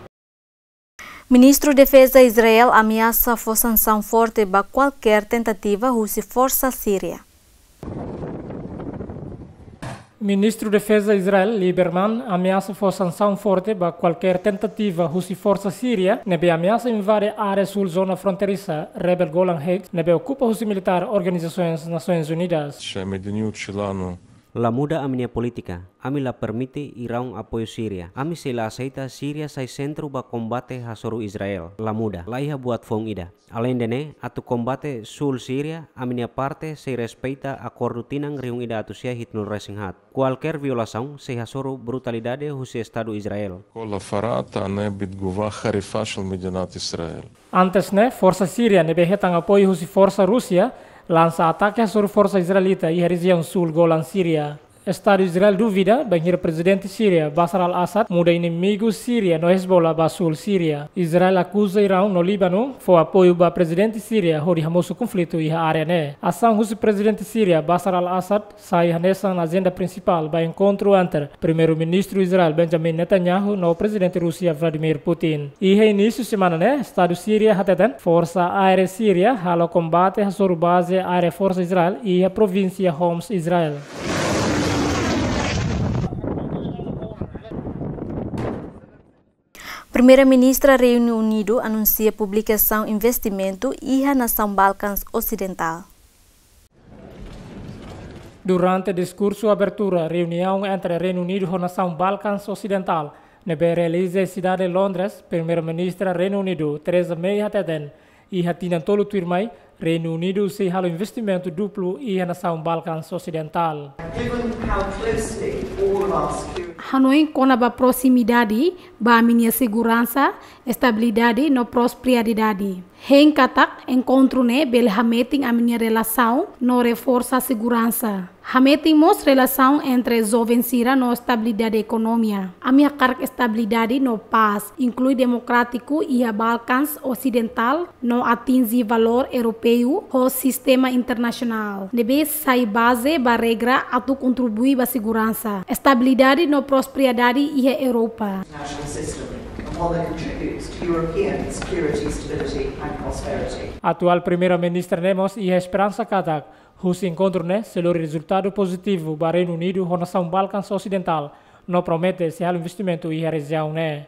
Ministru Defeza Israel ameasa fó sansaun forte ba kualkér tentativa husi forsa Síria. Ministru Defeza Israel, Lieberman, ameasa fó sansaun forte ba kualkér tentativa husi forsa Síria ne'ebé ameasa invade área súl zona fronteiriza rebel Golan Heights ne'ebé okupa husi militár organizasoens Nasoins Unidas. שהמדיניות שלנו La muda ami-nia polítika, ami la permite Iraun apoiu Síria. Ami sei la aseita Síria sai sentru ba kombate hasoru Israel. La muda, laiha buat foun ida. Aleinde ne'e, atu kombate súl Síria, ami-nia parte sei respeita akordu tinan rihun ida atus sia hitunulu resin haat. Kualkér violasaun sei hasoru brutalidade husi Estadu Israel. כל הפרה תיענה בתגובה חריפה של מדינת ישראל. Antes ne'e, forsa Síria ne'ebé hetan apoiu husi forsa Rúsia lansa atake hasoru forsa israelita iha rejiaun súl Golan Síria. Estadu Israel duvida bainhira Prezidente Síria, Bashar al-Assad, muda inimigu Síria no Hezbollah ba súl Síria. Israel akuza Iraun no Líbanu fó apoiu ba Prezidente Síria hodi hamosu konflitu iha área ne'e. Asaun husi Prezidente Síria, Bashar al-Assad, sai hanesan ajenda prinsipál ba enkontru entre Primeiru-Ministru Israel Benjamin Netanyahu no Prezidente Rúsia Vladimir Putin. Iha inísiu semana ne'e, Estadu Síria hateten forsa aérea Síria halo kombate hasoru baze aérea forsa Israel iha provínsia Homs, Israel. Primeira-Ministra Reinu Unidu anunsia publikasaun investimentu iha nasaun Balkans Osidentál. Durante diskursu abertura reuniaun entre Reinu Unidu ho nasaun Balkans Osidentál ne'ebé realiza iha sidade Londres, Primeira-Ministra Reinu Unidu, Theresa May, hateten, iha tinan tolu tuirmai, Reinu Unidu sei halo investimentu duplu iha nasaun Balkans Osidentál. Given how closely all of our security Hanoin kona-ba proximidade ba ami-nia seguransa, estabilidade no prosperidade. Hein katak enkontru ne'e bele hametin ami-nia relasaun no reforsa seguransa. Hametin mós relasaun entre joven sira no estabilidade ekonomia. Ami hakarak estabilidade no pás, inklui demokrátiku iha Balkans Osidentál, no atinje valór europeu ho sistema internasionál ne'ebé sai baze ba regra atu kontribui ba seguransa, estabilidade no prosperidade iha Europa. International system, and one that contributes to European security, stability and prosperity. Atuál Primeira-Ministra ne'e mós iha esperansa katak husi enkontru ne'e sei lori rezultadu pozitivu ba Reinu Unidu ho nasaun Balkans Osidentál, no promete sei halo investimentu iha rejiaun ne'e.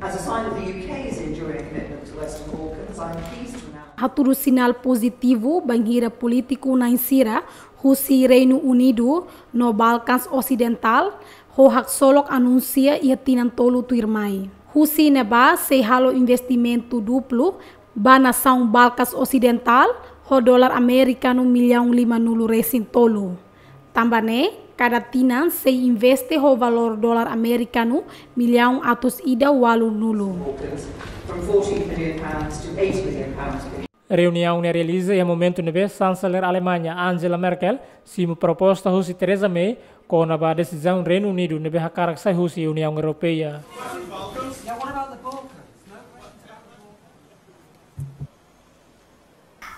As a sign of the U K's enduring commitment to Western Balkans, I'm pleased to announce Hatudu sinál pozitivu bainhira polítiku na'in sira husi Reinu Unidu no Balkans Osidentál ho haksolok anunsia iha tinan tolu tuirmai. Husi ne'ebá sei halo investimentu duplu ba nasaun Balkans Osidentál ho dolar amerikanu millaun limanulu resin tolu. Tanba ne'e, kada tinan sei investe ho valór dolar amerikanu millaun atus ida ualunulu. From forty million pounds to eighty million pounds per Reuniaun ne'e realiza iha momentu ne'ebé Chanceler Alemaña Angela Merkel simu proposta husi Theresa May kona-ba desizaun Reinu Unidu ne'ebé hakarak sai husi Uniaun Europeia.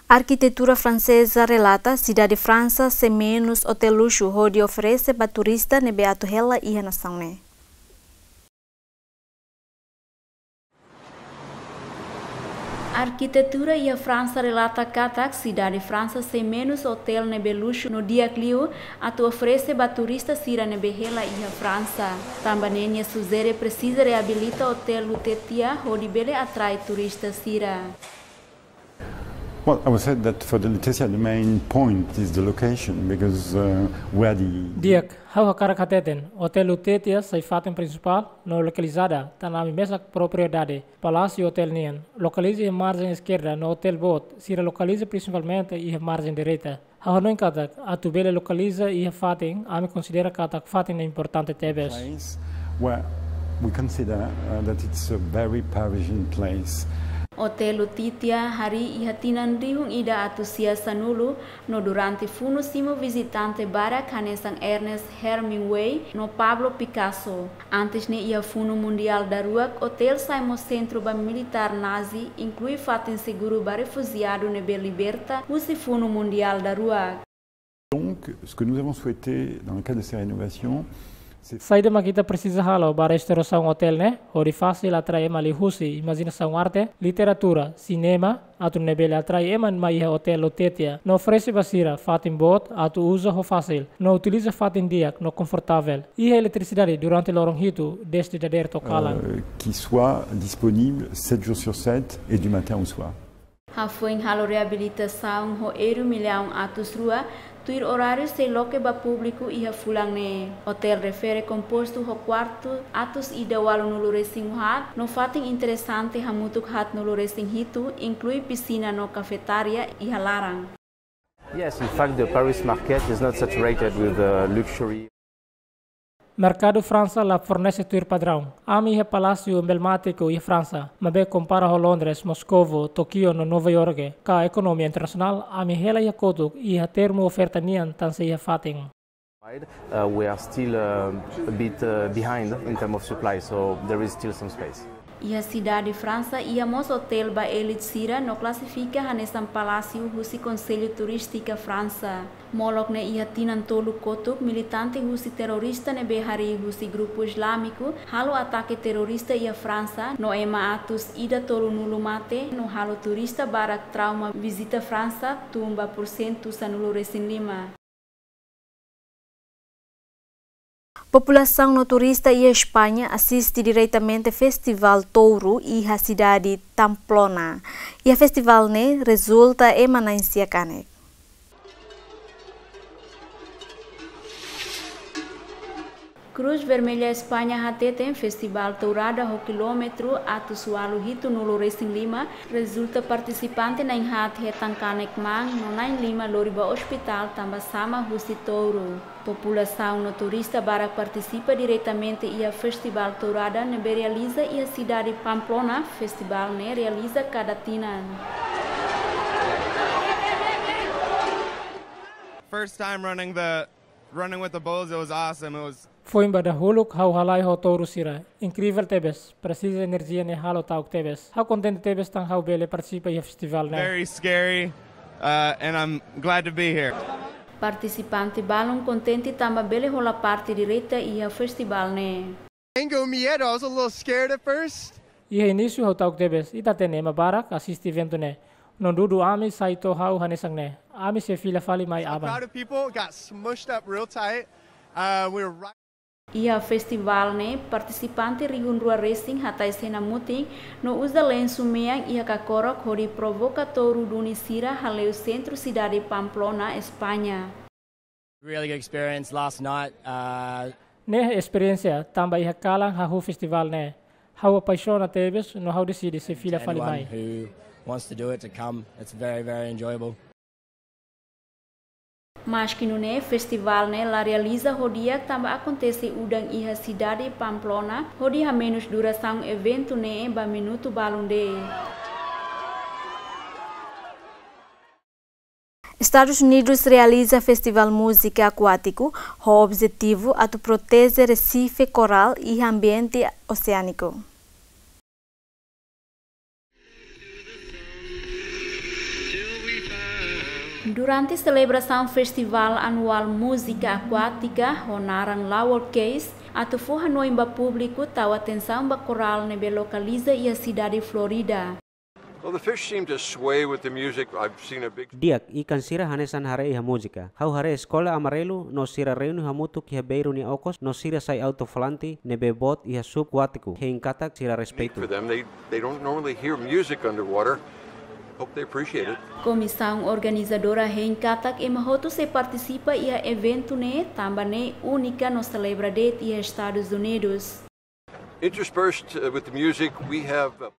Arkitetura franseza relata sidade Fransa sei menus otél luxu hodi oferese ba turista ne'ebé atu hela iha nasaun ne'e. Arkitetura iha Fransa relata katak sidade Fransa sei menus otél ne'ebé luxu no di'ak liu atu oferese ba turista sira ne'ebé hela iha Fransa. Tanba ne'e nia sujere presiza reabilita otél lute tiha hodi bele atrai turista sira. Well, I would say that for the Lutetia, the main point is the location, because, uh, where the Di'ak, ha'u hakarak hateten, Hotel Lutetia sai fatin prinsipál no lokalizada tan ami mesak propriedade, palásiu hotel nian, lokaliza iha marjen eskerda no hotel boot sira lokaliza prinsipalmente iha marjen direita. Ha'u hanoin katak, atu bele lokaliza iha fatin, ami konsidera katak fatin ne'e importante tebes. Place where we consider, uh, that it's a very Parisian place. Hotel Lutetia harii iha tinan rihun ida atus sia sanulu, no durante funu simu vizitante barak hanesan Ernest Hemingway no Pablo Picasso. Antes ne'e iha funu mundiál daruak, hotel sai mós sentru ba militár nazi, inklui fatin seguru ba refujiadu ne'ebé liberta husi funu mundiál daruak. Donc, ce que nous avons souhaité dans le cadre de ces rénovations, c'est Saida mak ita presiza halo ba restaurasaun hotel ne'e, hodi fasil atrai ema liuhusi imajinasaun arte, literatura, sinema, atu nune'e bele atrai ema mai iha Hotel Lutetia, no oferese ba sira fatin boot atu uza ho fasil, no utiliza fatin di'ak no konfortavel. Iha eletrisidade durante loron hitu, dezde dadeer to'o kalan. Euh, qui soit disponible sept jours sur sept et du matin au soir. Hafoin halo reabilitasaun ho eru millaun atus rua, tuir oráriu sei loke ba públiku iha fulan ne'e. Hotel refere kompostu ho kuartu atus ida ualunulu resin haat, no fatin interesante hamutuk haatnulu resin hitu, inklui pisina no kafetária iha laran. Yes, in fact, the Paris market is not saturated with, uh, luxury. Merkadu Fransa la fornese tuir padraun. Ami iha palásiu emblemátiku iha Fransa, maibé kompara ho Londres, Moscou, Tokyo no Nova Iorke, ka ekonomia internasionál, ami hela iha kotuk iha termu oferta nian tan sei iha fatin. Uh, we are still, uh, a bit, uh, behind in terms of supply, so there is still some space. Iha sidade Fransa, iha mós hotel ba elite sira no klasifika hanesan palásiu husi Konsellu Turístika Fransa. Molok ne'e iha tinan tolu kotuk, militante husi terrorista ne'ebé harii husi grupu islámiku halo atake terrorista iha Fransa, no ema atus ida tolunulu mate, no halo turista barak trauma vizita Fransa, tun ba pursentu sanulu resin lima. Populasaun no turista iha España asiste diretamente Festivál Touro iha sidade Pamplona. Iha festivál ne'e rezulta ema na'in sia kanek. Cruz Vermelha España hateten Festivál Tourada ho kilómetru atus ualu hitunulu resin lima rezulta partisipante na'in haat hetan kanek-maan no na'in lima lori ba ospitál tanba sama husi touru. Populasaun no turista barak partisipa diretamente iha Festivál Tourada ne'ebé realiza iha sidade Pamplona. Festivál ne'e realiza kada tinan. First time running the, running with the bulls, it was awesome. It was Foin ba dahuluk ha'u halai ho touru sira. Inkrivel tebes, presiza enerjia ne'e halo ta'uk tebes. Ha'u kontente tebes tan ha'u bele partisipa iha festivál ne'e. Very scary, uh, and I'm glad to be here. Partisipante balun kontente tanba bele hola parte direta iha festivál ne'e. Tengo miedo. I was a little scared at first. Iha inísiu ha'u ta'uk tebes, ita hatene ema barak asiste eventu ne'e. No dudu ami sai to'o ha'u hanesan ne'e. Ami sei fila fali mai aban. Crowd of people got smushed up real tight. Uh, we were right Iha festivál ne'e, partisipante rihun rua resin hatais hena mutin no uza lensu mean iha kakorok hodi provoka touru duni sira haleu sentru sidade Pamplona, España. Really good experience last night. Uh, Ne'e esperiénsia tanba iha kalan hahú festivál ne'e. Ha'u apaixona tebes no ha'u deside sei fila fali mai. Anyone who wants to do it, to come. It's very, very enjoyable. Maski nune'e, festivál ne'e la realiza ho di'ak tanba akontese udan iha sidade Pamplona, hodi hamenus durasaun eventu ne'e ba minutu balun de'it. Estadus Unidus realiza Festivál Múzika Akuátiku ho objetivu atu proteje resife korál iha ambiente oseániku. Durante selebrasaun Festivál Anuál Múzika Akuátika ho naran Lower Case, atu fó hanoin ba públiku tau atensaun ba korál ne'ebé lokaliza iha sidade Florida. Well, the fish seem to sway with the music. I've seen a big Di'ak, ikan sira hanesan haree iha múzika. Ha'u haree eskola amarelu no sira reúne hamutuk iha beiru nia okos no sira sai altofalanti ne'ebé boot iha sub-akuátiku, hein katak sira respeitu. For them. They, they don't normally hear music underwater. Hope they appreciate it. Komisaun organizadora hein katak ema hotu sei partisipa iha eventu ne'e, tanba ne'e únika no selebra de'it iha Estadus Unidus. Interspersed, uh, with the music, we have, uh,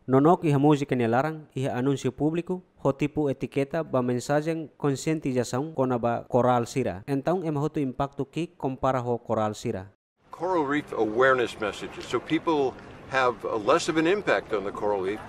Nonook iha múzika nia laran, iha anúnsiu públiku, ho tipu etiketa ba mensajen konsientizasaun kona-ba korál sira. Entaun ema hotu impaktu ki'ik kompara ho korál sira. Coral reef awareness messages, so people have, uh, less of an impact on the coral reef.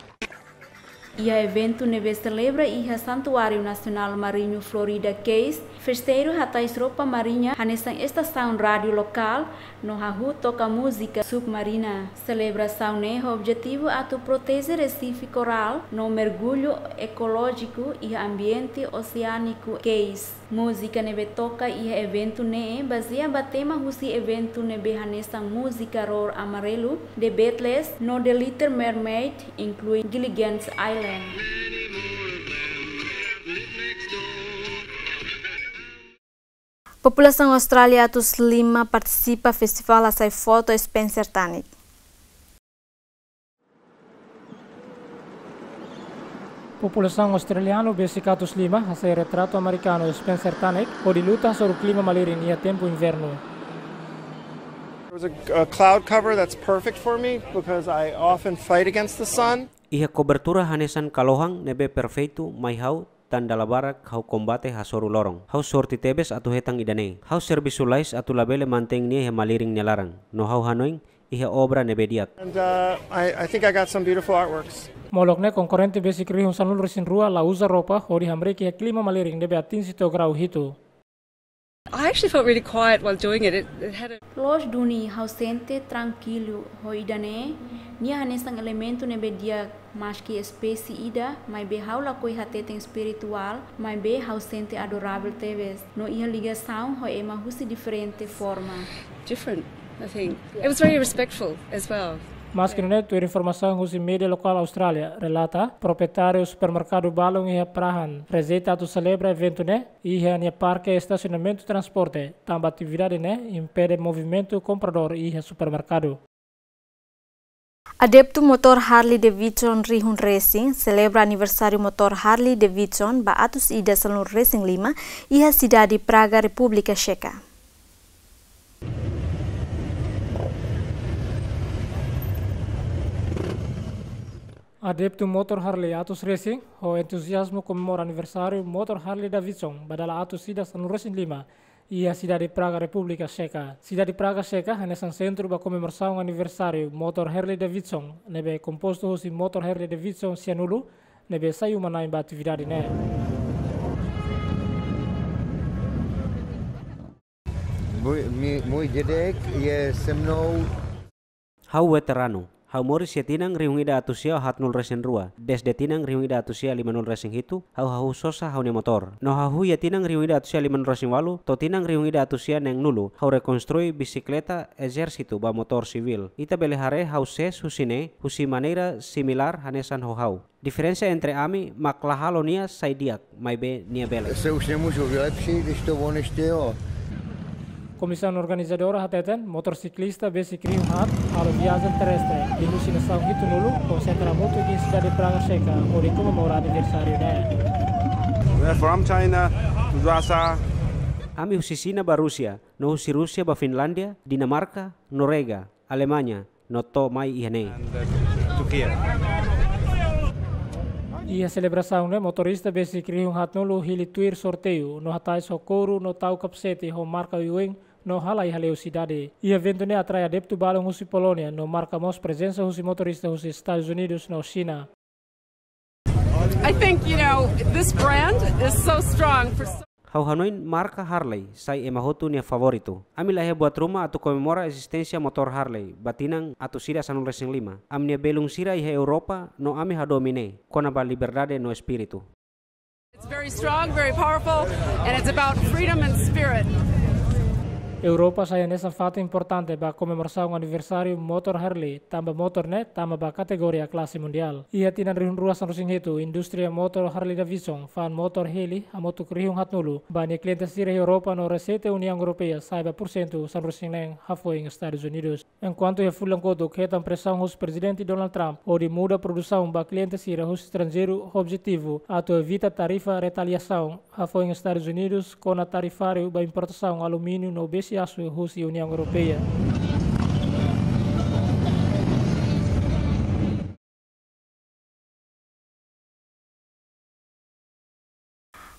Iha eventu ne'ebé selebra iha Santuáriu Nasionál Mariñu Florida Keys, festeiru hatais roupa mariña hanesan estasaun rádiu lokál, no hahú toka múzika submarina. Selebrasaun ne'e ho objetivu atu proteje resife korál no mergullu ekolójiku iha ambiente oseániku Keys. Múzika ne'ebé toka iha eventu ne'e bazeia ba tema husi eventu ne'ebé hanesan múzika Roar Amarelo, The Beatles, no The Little Mermaid, inklui Gilligan's Island. Populasaun Austrália atus lima partisipa festivál hasai foto Spencertanic. Populasaun australianu besik atus lima hasai retratu amerikanu Spencertanic, hodi luta hasoru klima malirin iha tempu invernu. There was a, a cloud cover that's perfect for me because I often fight against the sun. Iha kobertura hanesan kalohan ne'ebé perfeitu mai ha'u, tan dala barak ha'u kombate hasoru loron. Ha'u sorte tebes atu hetan ida-ne'e. Ha'u servisu lalais atu labele mantein nia iha malirin nia laran. No ha'u hanoin iha obra ne'ebé di'ak. And, uh, I, I think I got some beautiful artworks. Molok ne'e konkorrente besik rihun sanulu-resin-rua la uza roupa hodi hamriik iha klima malirin ne'ebé atinje to'o grau hitu. I actually felt really quiet while doing it. It, it had a Loos duni ha'u sente trankilu ho ida-ne'e, nia hanesan elementu ne'ebé di'ak, maski espésie ida, maibé ha'u lakohi hateten espirituál, maibé ha'u sente adorável tebes. No iha ligasaun ho ema husi diferente forma. Different, I think. It was very respectful as well. Maski nune'e, tuir informasaun husi média lokál Austrália relata, proprietáriu supermerkadu balun iha Prahran rejeita atu selebra eventu ne'e iha nia parke estasionamentu transporte, tanba atividade ne'e impede movimentu kompradór iha supermerkadu. Adeptu motór Harley Davidson rihun resin selebra aniversáriu motór Harley Davidson ba atus ida sanulu-resin-lima iha sidade Praga, Repúblika Xeka. Adeptu motór Harley atus resin ho entuziazmu komemora aniversáriu motór Harley Davidson ba dala atus ida sanulu-resin-lima iha sidade Praga, Repúblika Xeka. Sidade Praga Xeka hanesan sentru ba komemorasaun aniversáriu motór Harley Davidson, ne'ebé kompostu husi motór Harley Davidson sianulu, ne'ebé sai uma-na'in ba atividade ne'e. Mój, mi, mój dedek je se mnou. Ha'u veteranu. Ha'u moris iha tinan rihun ida atus sia haatnulu-resin-rua. Dezde tinan rihun ida atus sia limanulu-resin-hitu, ha'u hahú sosa ha'u-nia motór. No hahú iha tinan rihun ida atus sia limanulu-resin-ualu to'o tinan rihun ida atus sia neenulu, ha'u rekonstrui bisikleta ezérsitu ba motór sivíl. Ita bele haree ha'u sees husi ne'e, husi maneira similár hanesan ho ha'u. Diferensa entre ami mak la halo nia sai di'ak, maibé nia bele. Se usia musu vilepsi, disto bonesteo. Komisaun organizadora hateten, motorsiklista besik rihun haat halo viajen terrestre liuhusi nasaun hitunulu, konsentra hamutuk iha sidade Praga Xeka, hodi komemora aniversáriu ne'e. We are from China, Tujuasa. Ami husi Xina ba Rúsia, no husi Rúsia ba Finlándia, Dinamarka, Noruega, Alemaña, no to'o mai iha ne'e. And, uh, Turkey. Iha selebrasaun ne'e, motorista besik rihun haatnulu hili tuir sorteiu, no hatais ho kouru no tau kapasete ho marka oioin, no halai haleu sidade. Iha eventu ne'e atrai adeptu balun husi Polónia, no marka mós prezensa husi motorista husi Estadus Unidus no Xina. I think, you know, this brand is so strong for so Ha'u hanoin marka Harley sai ema hotu nia favoritu. Ami laiha buat ruma atu komemora ezisténsia motór Harley ba tinan atus ida sanulu-resin-lima. Ami-nia belun sira iha Europa no ami hadomi ne'e, kona-ba liberdade no espíritu. It's very strong, very powerful, and it's about freedom and spirit. Europa sai hanesan fatin importante ba komemorasaun aniversáriu motór Harley, tanba motór ne'e tama ba kategoria klase mundiál. Iha tinan rihun rua sanulu-resin-hitu, indústria motór Harley Davidson, fa'an motór Harley, hamutuk rihun haatnulu, ba nia kliente sira iha Europa no reseita Uniaun Europeia sai ba pursentu sanulu-resin-neen hafoin Estadus Unidus. Enkuantu iha fulan kotuk hetan presaun husi Prezidente Donald Trump hodi muda produsaun ba kliente sira husi estranjeiru ho objetivu atu evita tarifa retaliasaun hafoin Estadus Unidus kona tarifáriu ba importasaun alumíniu no besi-asu husi Uniaun Europeia.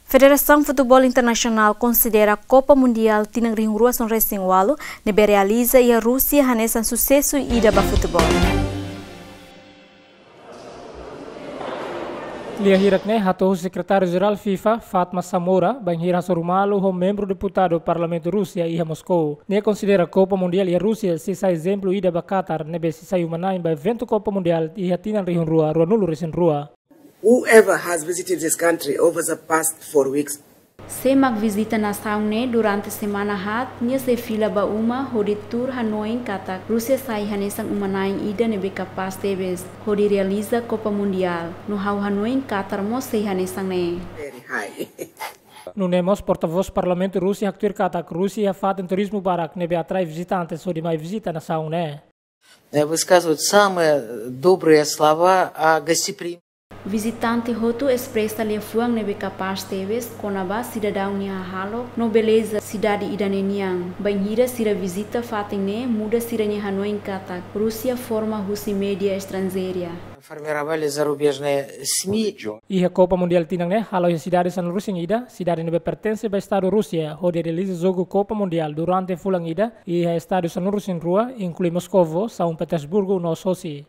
Federasaun Futeból Internasionál konsidera Kopa Mundiál tinan rihun rua sanulu-resin-ualu ne'ebé realiza iha Rúsia hanesan susesu ida ba futeból. Lia hirak ne'e hato'o husi Sekretáriu Jerál FIFA, Fatma Samoura, bainhira hasoru malu ho membru deputadu Parlamentu Rúsia iha Moscou. Nia konsidera Kopa Mundiál iha Rúsia sei sai ezemplu ida ba Qatar, ne'ebé sei sai uma-na'in ba eventu Kopa Mundiál iha tinan rihun rua ruanulu-resin-rua. Whoever has visited this country over the past four weeks. Sé mak vizita nasaun ne'e durante semana haat, nia sei fila ba uma hodi tuur hanoin katak Rúsia sai hanesan uma-na'in ida ne'ebé kapás tebes hodi realiza Kopa Mundiál. No ha'u hanoin Qatar mós sei hanesan ne'e. Very high. Nune'e mós portavós Parlamentu Rúsia haktuir katak Rúsia iha fatin turizmu barak ne'ebé atrai vizitantes hodi mai vizita nasaun ne'e. Э, высказывают самые добрые слова о гостеприимстве. Vizitante hotu espresa liafuan ne'ebé kapás tebes kona-ba sidadaun nia hahalok no beleza sidade ida-ne'e nian. Bainhira sira vizita fatin ne'e muda sira-nia hanoin katak Rúsia forma husi média estranjeira. Формировали зарубежные СМИ. Iha Kopa Mundiál tinan ne'e hala'o iha sidade sanulu-resin-ida, sidade ne'ebé pertense ba Estadu Rúsia, hodi realiza jogu Kopa Mundiál durante fulan ida, iha estádiu sanulu-resin-rua, inklui Moskovo, São Petersburgo no Sochi.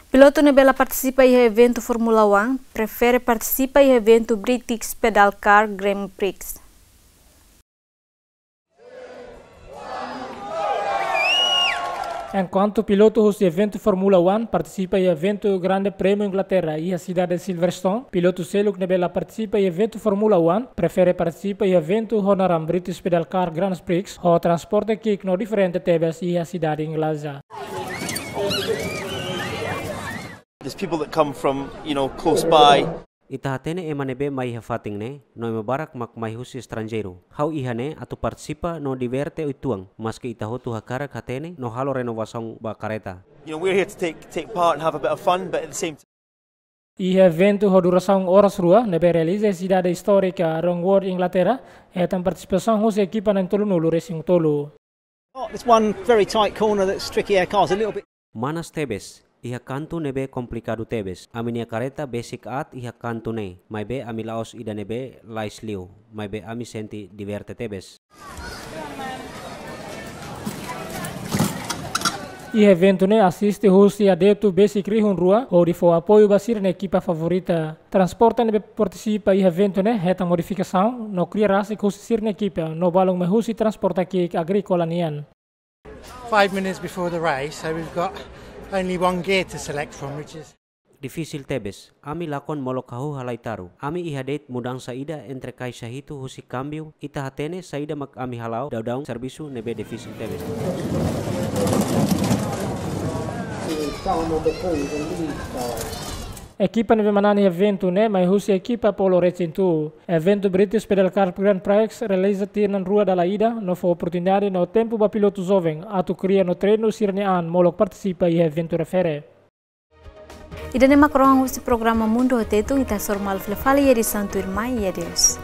Pilotu ne'ebé la partisipa iha eventu Fórmula One prefere partisipa iha eventu British Pedal Car Grand Prix. Enkuantu pilotu husi eventu Fórmula One partisipa iha eventu Grande Prémiu Inglaterra iha sidade Silverstone, pilotu seluk ne'ebé la partisipa iha eventu Fórmula One prefere partisipa iha eventu ho naran British Pedal Car Grand Prix ho transporte ki'ik no diferente tebes iha sidade ingleza. There's people that come from, you know, close by. Ita hatene ema ne'ebé mai iha fatin ne'e, no ema barak mak mai husi estranjeiru. Ha'u iha ne'e atu partisipa no diverte uitoan, maski ita hotu hakarak hatene no halo renovasaun ba kareta. You know, we're here to take, take part and have a bit of fun, but at the same time. Iha eventu ho durasaun oras rua, ne'ebé realiza iha sidade istórika Longwood, Inglaterra, hetan partisipasaun husi ekipa na'in tolunulu-resin-tolu. Oh, it's one very tight corner that's tricky. Our car's a little bit. Manas tebes, iha kantu ne'ebé komplikadu tebes. Ami-nia kareta besik aat iha kantu ne'e, maibé ami la'ós ida ne'ebé lais liu, maibé ami sente diverte tebes. Iha eventu ne'e asiste husi adeptu besik rihun rua, hodi fó apoiu ba sira-nia ekipa favorita. Transporte ne'ebé partisipa iha eventu ne'e hetan modifikasaun, no kria rasik husi sira-nia ekipa, no balun mai husi transporte ki'ik agríkola nian. Five minutes before the race, so we've got only one gear to select from, which is. Difisil tebes, ami lakon molok hahú halai taru. Ami iha de'it mudansa ida entre kaixa hitu husi kámbiu, ita hatene saida mak ami hala'o daudaun servisu ne'ebé difisil tebes. Ekipa ne'ebé manán iha eventu ne'e mai husi ekipa Polo Racing Tour. Eventu British Pedal Car Grand Prix realiza tinan rua dala ida, no fó oportunidade no tempu ba pilotu joven atu kria no treinu sira-nia an molok partisipa iha eventu refere. Ida-ne'e mak rohan husi programa Mundu ho Tetun, ita hasoru malu fila fali iha edisaun tuirmai, adeus.